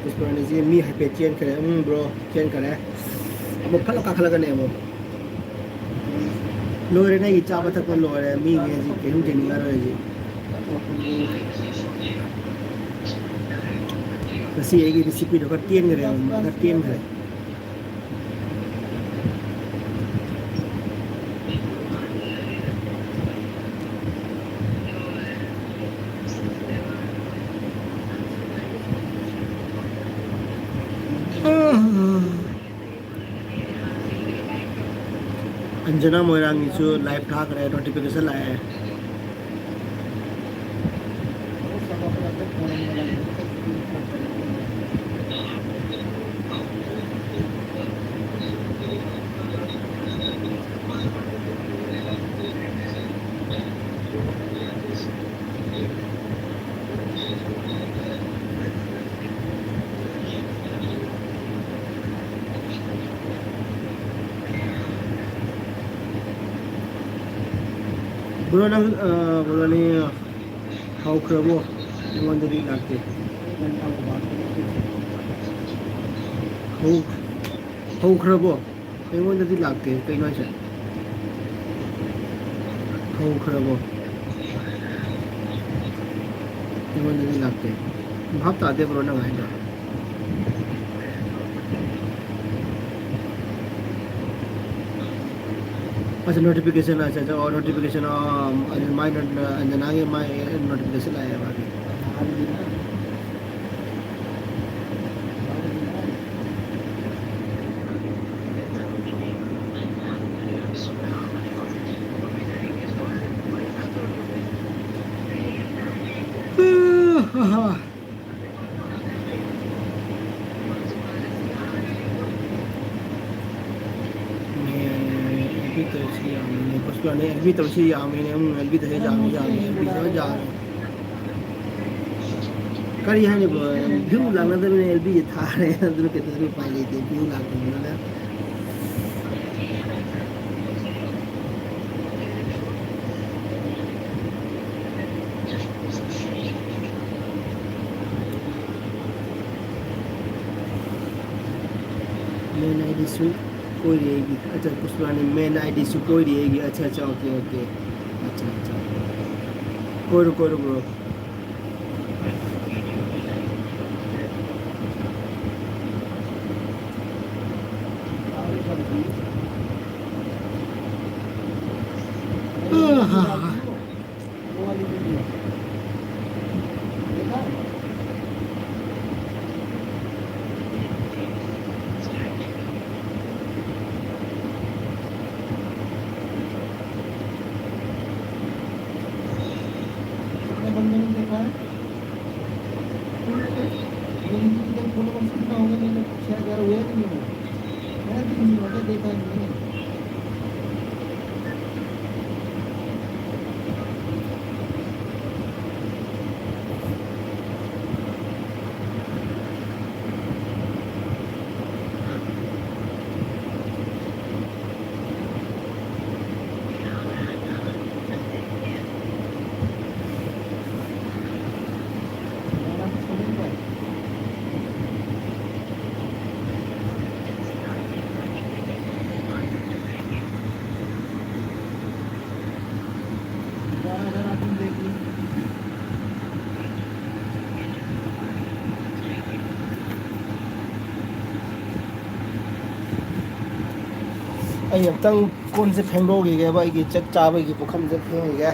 ꯄꯨꯁꯄꯔꯥꯅꯤꯁꯤ ꯃꯤ ꯍꯥꯏꯐꯦꯠ ꯆꯦꯟꯈ꯭ꯔꯦ꯫ ꯎꯝ, ꯕ꯭ꯔꯣ, ꯆꯦꯟꯈ꯭ꯔꯦ꯫ ꯑꯃꯨꯛ ꯐꯠ ꯂꯥꯎ ꯀꯥꯈꯠꯂꯛꯀꯅꯤ ꯑꯃꯨꯛ꯫ ꯂꯣꯏꯔꯦ, ꯅꯪꯒꯤ ꯆꯥꯕ ꯊꯛꯄ ꯂꯣꯏꯔꯦ꯫ ꯃꯤꯒꯤ ꯍꯧꯖꯤꯛ ꯀꯩꯝ ꯆꯦꯟꯅꯤꯡꯉꯔꯣꯏ ꯍꯧꯖꯤꯛ꯫ ꯉꯁꯤ ꯑꯩꯒꯤ ꯔꯤꯁꯤꯄꯤꯗꯣ ꯈꯔ ꯇꯦꯟꯈ꯭ꯔꯦ, ꯈꯔ ꯇꯦꯟꯈ꯭ꯔꯦ꯫ ꯑꯟꯖꯅꯥ ꯃꯣꯏꯔꯥꯡꯒꯤꯁꯨ ꯂꯥꯏꯚ ꯊꯥꯈ꯭ꯔꯦ, ꯅꯣꯇꯤꯐꯤꯀꯦꯁꯟ ꯂꯥꯛꯑꯦ꯫ ꯕ꯭ꯔꯣ, ꯅꯪ, ꯑ, ꯕ꯭ꯔꯣꯅꯤ, ꯍꯧꯈ꯭ꯔꯕꯣ? ꯑꯩꯉꯣꯟꯗꯗꯤ ꯂꯥꯛꯇꯦ꯫ ꯍꯧ-, ꯍꯧꯈ꯭ꯔꯕꯣ? ꯑꯩꯉꯣꯟꯗꯗꯤ ꯂꯥꯛꯇꯦ꯫ ꯀꯩꯅꯣ ꯍꯥꯏꯁꯦ? ꯍꯧꯈ꯭ꯔꯕꯣ? ꯑꯩꯉꯣꯟꯗꯗꯤ ꯂꯥꯛꯇꯦ꯫ ꯚꯥꯞ ꯇꯥꯗꯦ ꯕ꯭ꯔꯣ ꯅꯪ ꯍꯥꯏꯗꯣ꯫ ꯑꯁ, ꯅꯣꯇꯤꯐꯤꯀꯦꯁꯟ, ꯑꯁ, ꯑꯁ, ꯑꯣ, ꯅꯣꯇꯤꯐꯤꯀꯦꯁꯟ, ꯑꯣ, ꯑꯗꯨ ꯃꯥꯏ ꯅꯣ-, ꯑꯟꯖꯅꯥꯒꯤ ꯃꯥꯏ ꯅꯣꯇꯤꯐꯤꯀꯦꯁꯟ ꯂꯥꯛꯑꯦ ꯃꯥꯒꯤ꯫ ꯑꯦꯜ ꯕꯤ ꯇꯧꯔꯤꯁꯤ ꯌꯥꯝꯃꯤꯅꯦ, ꯄꯨꯁꯄꯥꯅꯦ, ꯑꯦꯜ ꯕꯤ ꯇꯧꯔꯤꯁꯤ ꯌꯥꯝꯃꯤꯅꯦ, ꯎꯝ, ꯑꯦꯜ ꯕꯤ ꯇꯧꯔꯤꯁꯤ ꯌꯥꯝꯃꯤ, ꯌꯥꯝꯃꯤ, ꯑꯦꯜ ꯕꯤ ꯇꯧꯔꯤꯁꯤ ꯌꯥꯝꯃꯤ꯫ ꯀꯔꯤ ꯍꯥꯏꯅꯤ ꯕ꯭ꯔꯣ? ꯚ꯭ꯌꯨ ꯂꯥꯛꯅꯗꯕꯅꯤꯅ ꯑꯦꯜ ꯕꯤꯁꯦ ꯊꯥꯔꯦ, ꯑꯗꯨꯅ ꯀꯩꯗꯧꯔꯤ, ꯎꯄꯥꯏ ꯂꯩꯇꯦ, ꯚ꯭ꯌꯨ ꯂꯥꯛꯇꯕꯅꯤꯅ꯫ ꯃꯦꯟ ꯑꯥꯏ ꯗꯤꯁꯨ ꯀꯣꯏꯔꯤ ꯑꯩꯒꯤ꯫ ꯑꯠꯆꯥ, ꯄꯨꯁꯄꯔꯥꯅꯤ ꯃꯦꯟ ꯑꯥꯏ ꯗꯤꯁꯨ ꯀꯣꯏꯔꯤ ꯑꯩꯒꯤ꯫ ꯑꯠꯆꯥ, ꯑꯠꯆꯥ, ꯑꯣꯀꯦ, ꯑꯣꯀꯦ꯫ ꯑꯠꯆꯥ, ꯑꯠꯆꯥ꯫ ꯀꯣꯏꯔꯣ, ꯀꯣꯏꯔꯣ, ꯕ꯭ꯔꯣ꯫ कितने बंदों ने देखा है? ये YouTube पे फॉलोअर्स कितना होगा, मैंने छह हज़ार हुए कि नहीं हुए? मैंने भी नहीं हुआ, देखा नहीं है। ꯑꯩ ꯑꯝꯇꯪ ꯀꯣꯟꯁꯦ ꯐꯦꯡꯗꯣꯛꯈꯤꯒꯦꯕ, ꯑꯩꯒꯤ ꯆꯥꯛ ꯆꯥꯕꯒꯤ ꯄꯨꯈꯝꯁꯦ ꯐꯦꯡꯈꯤꯒꯦ꯫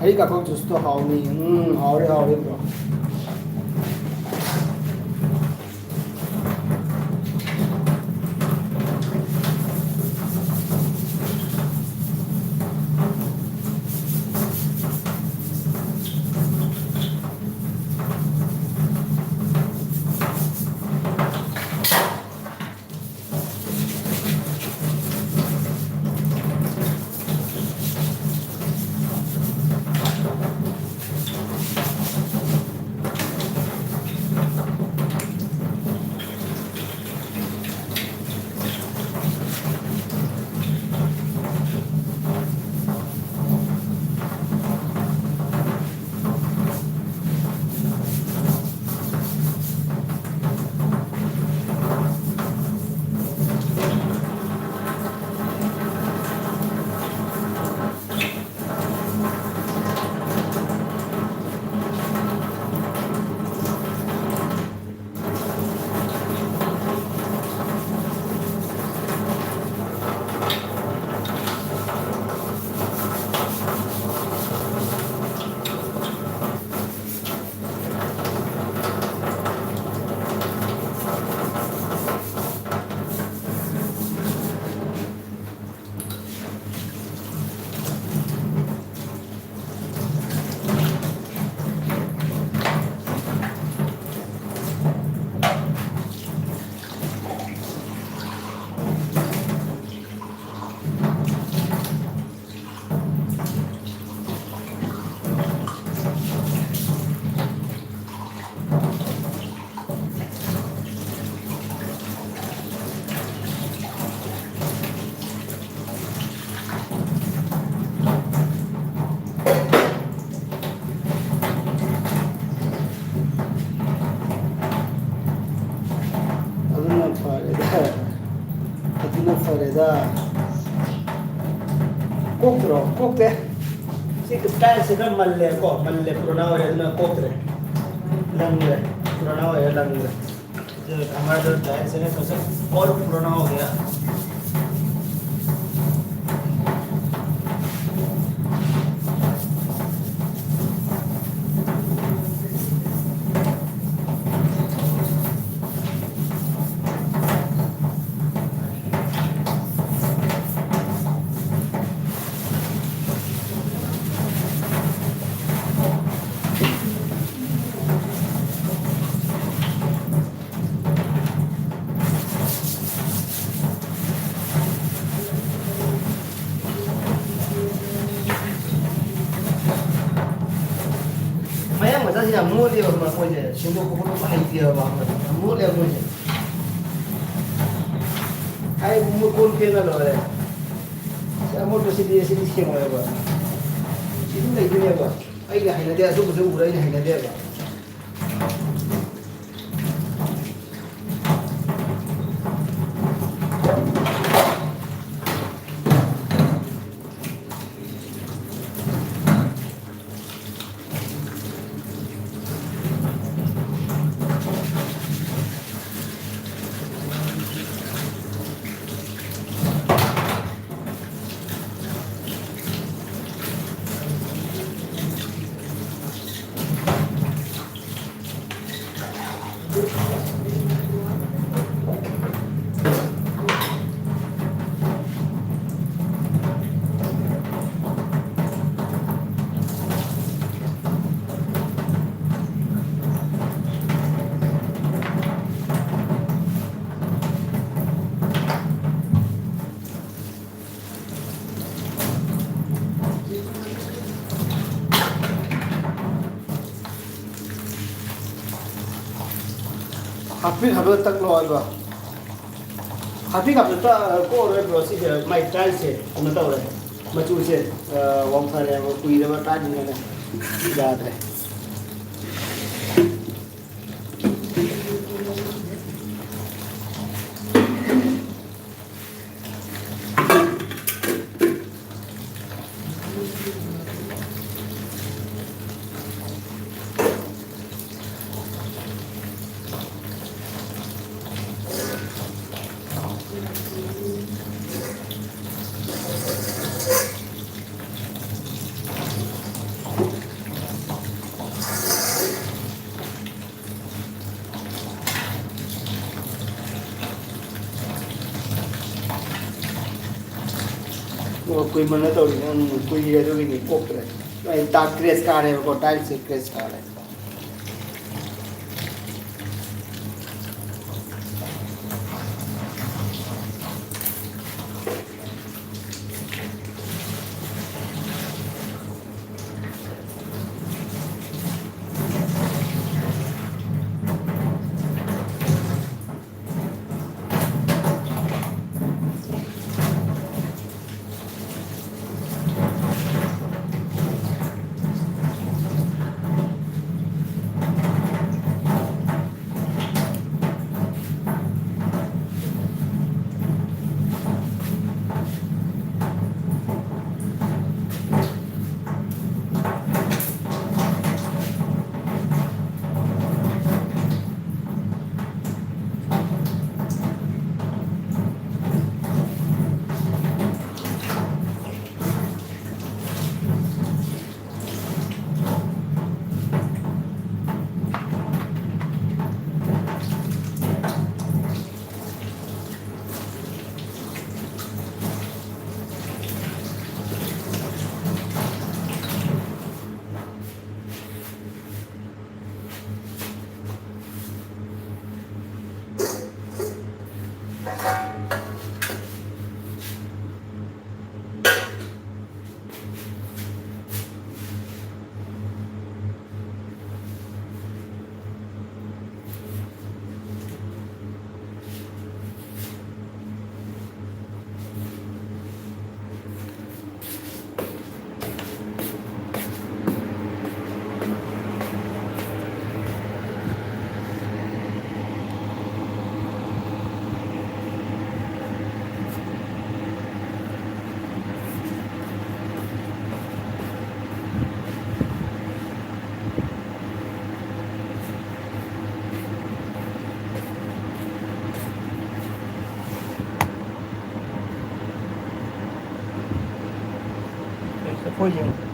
ꯍꯩ ꯀꯥꯈꯧ ꯖꯨꯁꯇꯣ ꯍꯥꯎꯅꯤ꯫ ꯎꯝ, ꯍꯥꯎꯔꯦ, ꯍꯥꯎꯔꯦ, bro꯫ ꯑꯗꯨꯅ ꯐꯔꯦꯗ꯫ ꯑꯗꯨꯅ ꯐꯔꯦꯗ꯫ ꯀꯣꯛꯇ꯭ꯔꯣ? ꯀꯣꯛꯇꯦ꯫ ꯁꯤ ꯇꯥꯏꯜꯁꯦ ꯈꯔ ꯃꯜꯂꯦꯀꯣ, ꯃꯜꯂꯦ, ꯄꯨꯔꯥꯅꯥ ꯑꯣꯏꯔꯦ, ꯑꯗꯨꯅ ꯀꯣꯛꯇ꯭ꯔꯦ꯫ ꯂꯪꯈ꯭ꯔꯦ, ꯄꯨꯔꯥꯅꯥ ꯑꯣꯏꯔꯦ, ꯂꯪꯈ꯭ꯔꯦ꯫ जो हमारा जो टाइल्स है ना, तो सब और पुराना हो गया। ꯌꯥꯝ ꯃꯣꯠꯂꯦꯕ ꯃꯣꯏꯁꯦ, ꯁꯦꯡꯗꯣꯛꯄ ꯈꯣꯠꯇꯣꯛꯄ ꯍꯩꯇꯦꯕ ꯃꯥ꯫ ꯌꯥꯝ ꯃꯣꯠꯂꯦꯕ ꯃꯣꯏꯁꯦ꯫ ꯑꯩ ꯃꯣꯏ ꯀꯣꯟ ꯐꯦꯡꯉ ꯂꯣꯏꯔꯦ꯫ ꯁꯤ ꯑꯃꯣꯠꯄꯁꯤꯗꯤ ꯁꯤꯗꯤ ꯁꯦꯡꯉꯣꯏꯕ꯫ ꯁꯤ ꯑꯗꯨꯝ ꯂꯩꯗꯣꯏꯅꯦꯕ꯫ ꯑꯩꯅ ꯍꯩꯅꯗꯦ, ꯑꯗꯨꯝꯕꯁꯨ ꯎꯕꯗ ꯑꯩꯅ ꯍꯩꯅꯗꯦꯕ꯫ ꯍꯥꯞꯄꯤ ꯍꯥꯞꯄꯗ ꯇꯛꯂꯣ ꯍꯥꯏꯕ꯫ ꯍꯥꯞꯄꯤ ꯍꯥꯞꯄꯗ ꯇꯛ-, ꯀꯣꯛꯑꯔꯣꯏ ꯕ꯭ꯔꯣ꯫ ꯁꯤꯁꯦ ꯃꯥꯏ ꯇꯥꯏꯜꯁꯦ ꯀꯩꯅꯣ ꯇꯧꯔꯦ꯫ ꯃꯆꯨꯁꯦ, ꯑ, ꯋꯥꯎꯊꯔꯦꯕ꯫ ꯀꯨꯏꯔꯕ ꯇꯥꯏꯜꯅꯤꯅꯅꯦ꯫ ꯌꯥꯗ꯭ꯔꯦ꯫ ꯑꯣ, ꯀꯨꯏꯃꯟꯅ ꯇꯧꯔꯤꯅꯦ꯫ ꯎꯝ, ꯀꯨꯏꯔꯦ, ꯑꯗꯨꯒꯤꯅꯤ ꯀꯣꯛꯇ꯭ꯔꯦ꯫ ꯑꯩ ꯇꯥ-, ꯀ꯭ꯔꯦꯁ ꯀꯥꯔꯦꯕꯀꯣ, ꯇꯥꯏꯜꯁꯦ ꯀ꯭ꯔꯦꯁ ꯀꯥꯔꯦ꯫ ꯍꯣꯏ, ꯌꯦꯡꯉꯣ꯫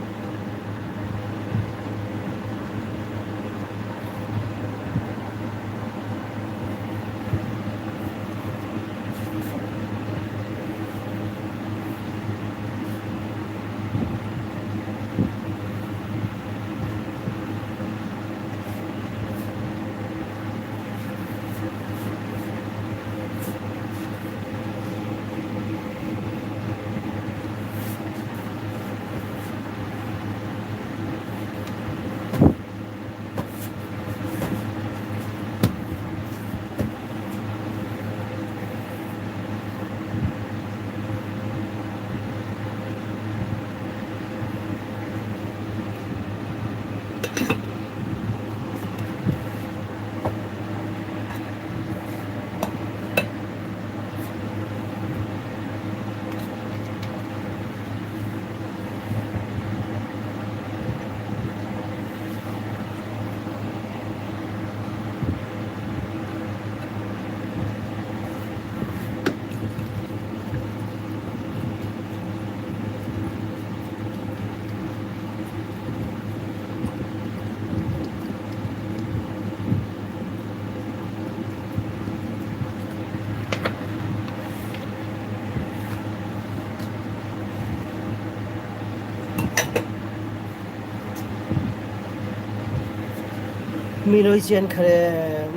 ꯃꯤ ꯂꯣꯏ ꯆꯦꯟꯈ꯭ꯔꯦ꯫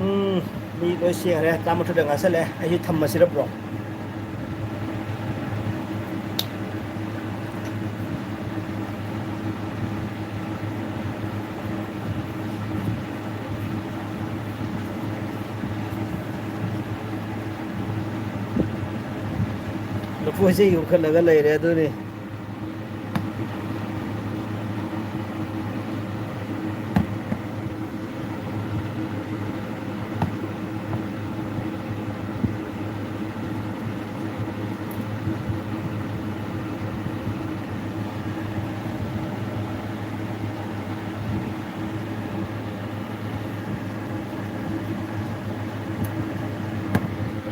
ꯎꯝ, ꯃꯤ ꯂꯣꯏ ꯆꯦꯟꯈ꯭ꯔꯦ꯫ ꯇꯔꯥꯃꯥꯊꯣꯏꯗ ꯉꯥꯏꯁꯜꯂꯛꯑꯦ꯫ ꯑꯩꯁꯨ ꯊꯝꯃꯁꯤꯔ, ꯕ꯭ꯔꯣ? ꯂꯐꯣꯏꯁꯦ ꯌꯣꯟꯈꯠꯂꯒ ꯂꯩꯔꯦ, ꯑꯗꯨꯅꯤ꯫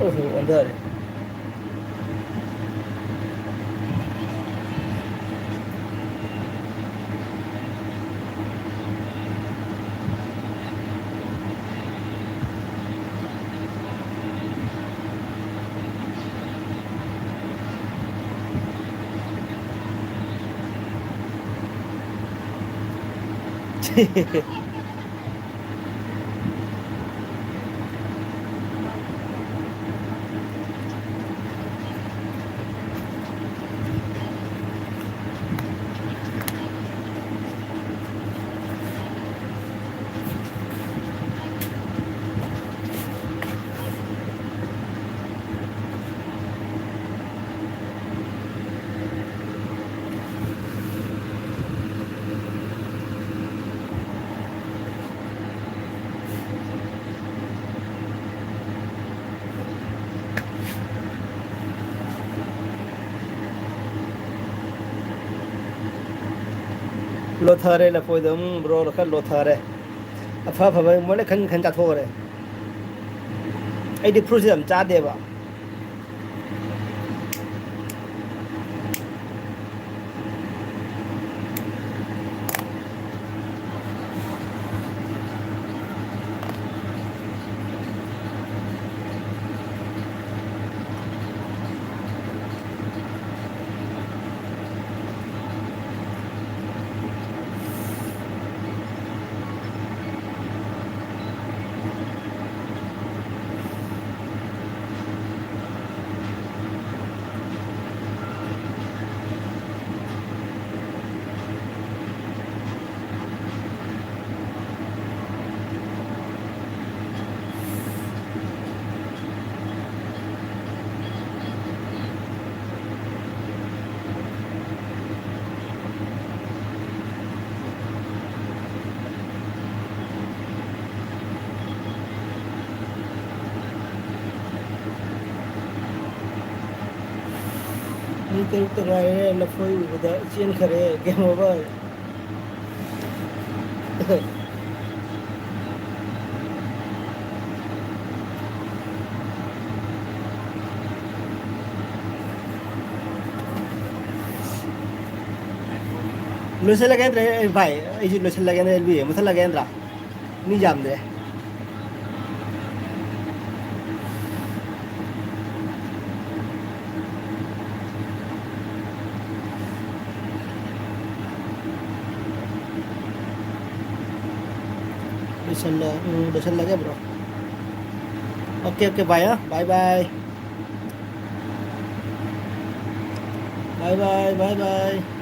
ꯑꯣꯍꯣ, ꯑꯣꯟꯊꯔꯦ꯫ ꯂꯣꯊꯔꯦ ꯂꯐꯣꯏꯗꯣ꯫ ꯎꯝ, bro, ꯈꯔ ꯂꯣꯊꯔꯦ꯫ ꯑꯐ ꯑꯐꯕ ꯃꯣꯏꯅ ꯈꯟ ꯈꯟ ꯆꯥꯊꯣꯛꯈ꯭ꯔꯦ꯫ ꯑꯩꯗꯤ fruitꯁꯦ ꯌꯥꯝ ꯆꯥꯗꯦꯕ꯫ ꯃꯤ ꯇꯔꯨꯛꯇ ꯉꯥꯏꯔꯦ ꯂꯐꯣꯏ ꯎꯕꯗ ꯆꯦꯟꯈꯔꯦ꯫ Game over꯫ ꯂꯣꯏꯁꯤꯜꯂꯒꯦ ꯅꯠꯇ꯭ꯔꯥ? ꯑꯩ ꯚꯥꯏ, ꯑꯩꯁꯨ ꯂꯣꯏꯁꯤꯜꯂꯒꯦꯅ, ꯑꯦꯜ ꯕꯤ, ꯃꯨꯊꯠꯂꯒꯦ ꯅꯠꯇ꯭ꯔꯥ? ꯃꯤ ꯌꯥꯝꯗ꯭ꯔꯦ꯫ ꯂꯣꯏꯁꯜꯂꯣ꯫ ꯎꯝ, ꯂꯣꯏꯁꯜꯂꯒꯦ, bro. Okay, okay, bye, ꯍꯥ? Bye, bye. Bye, bye, bye, bye.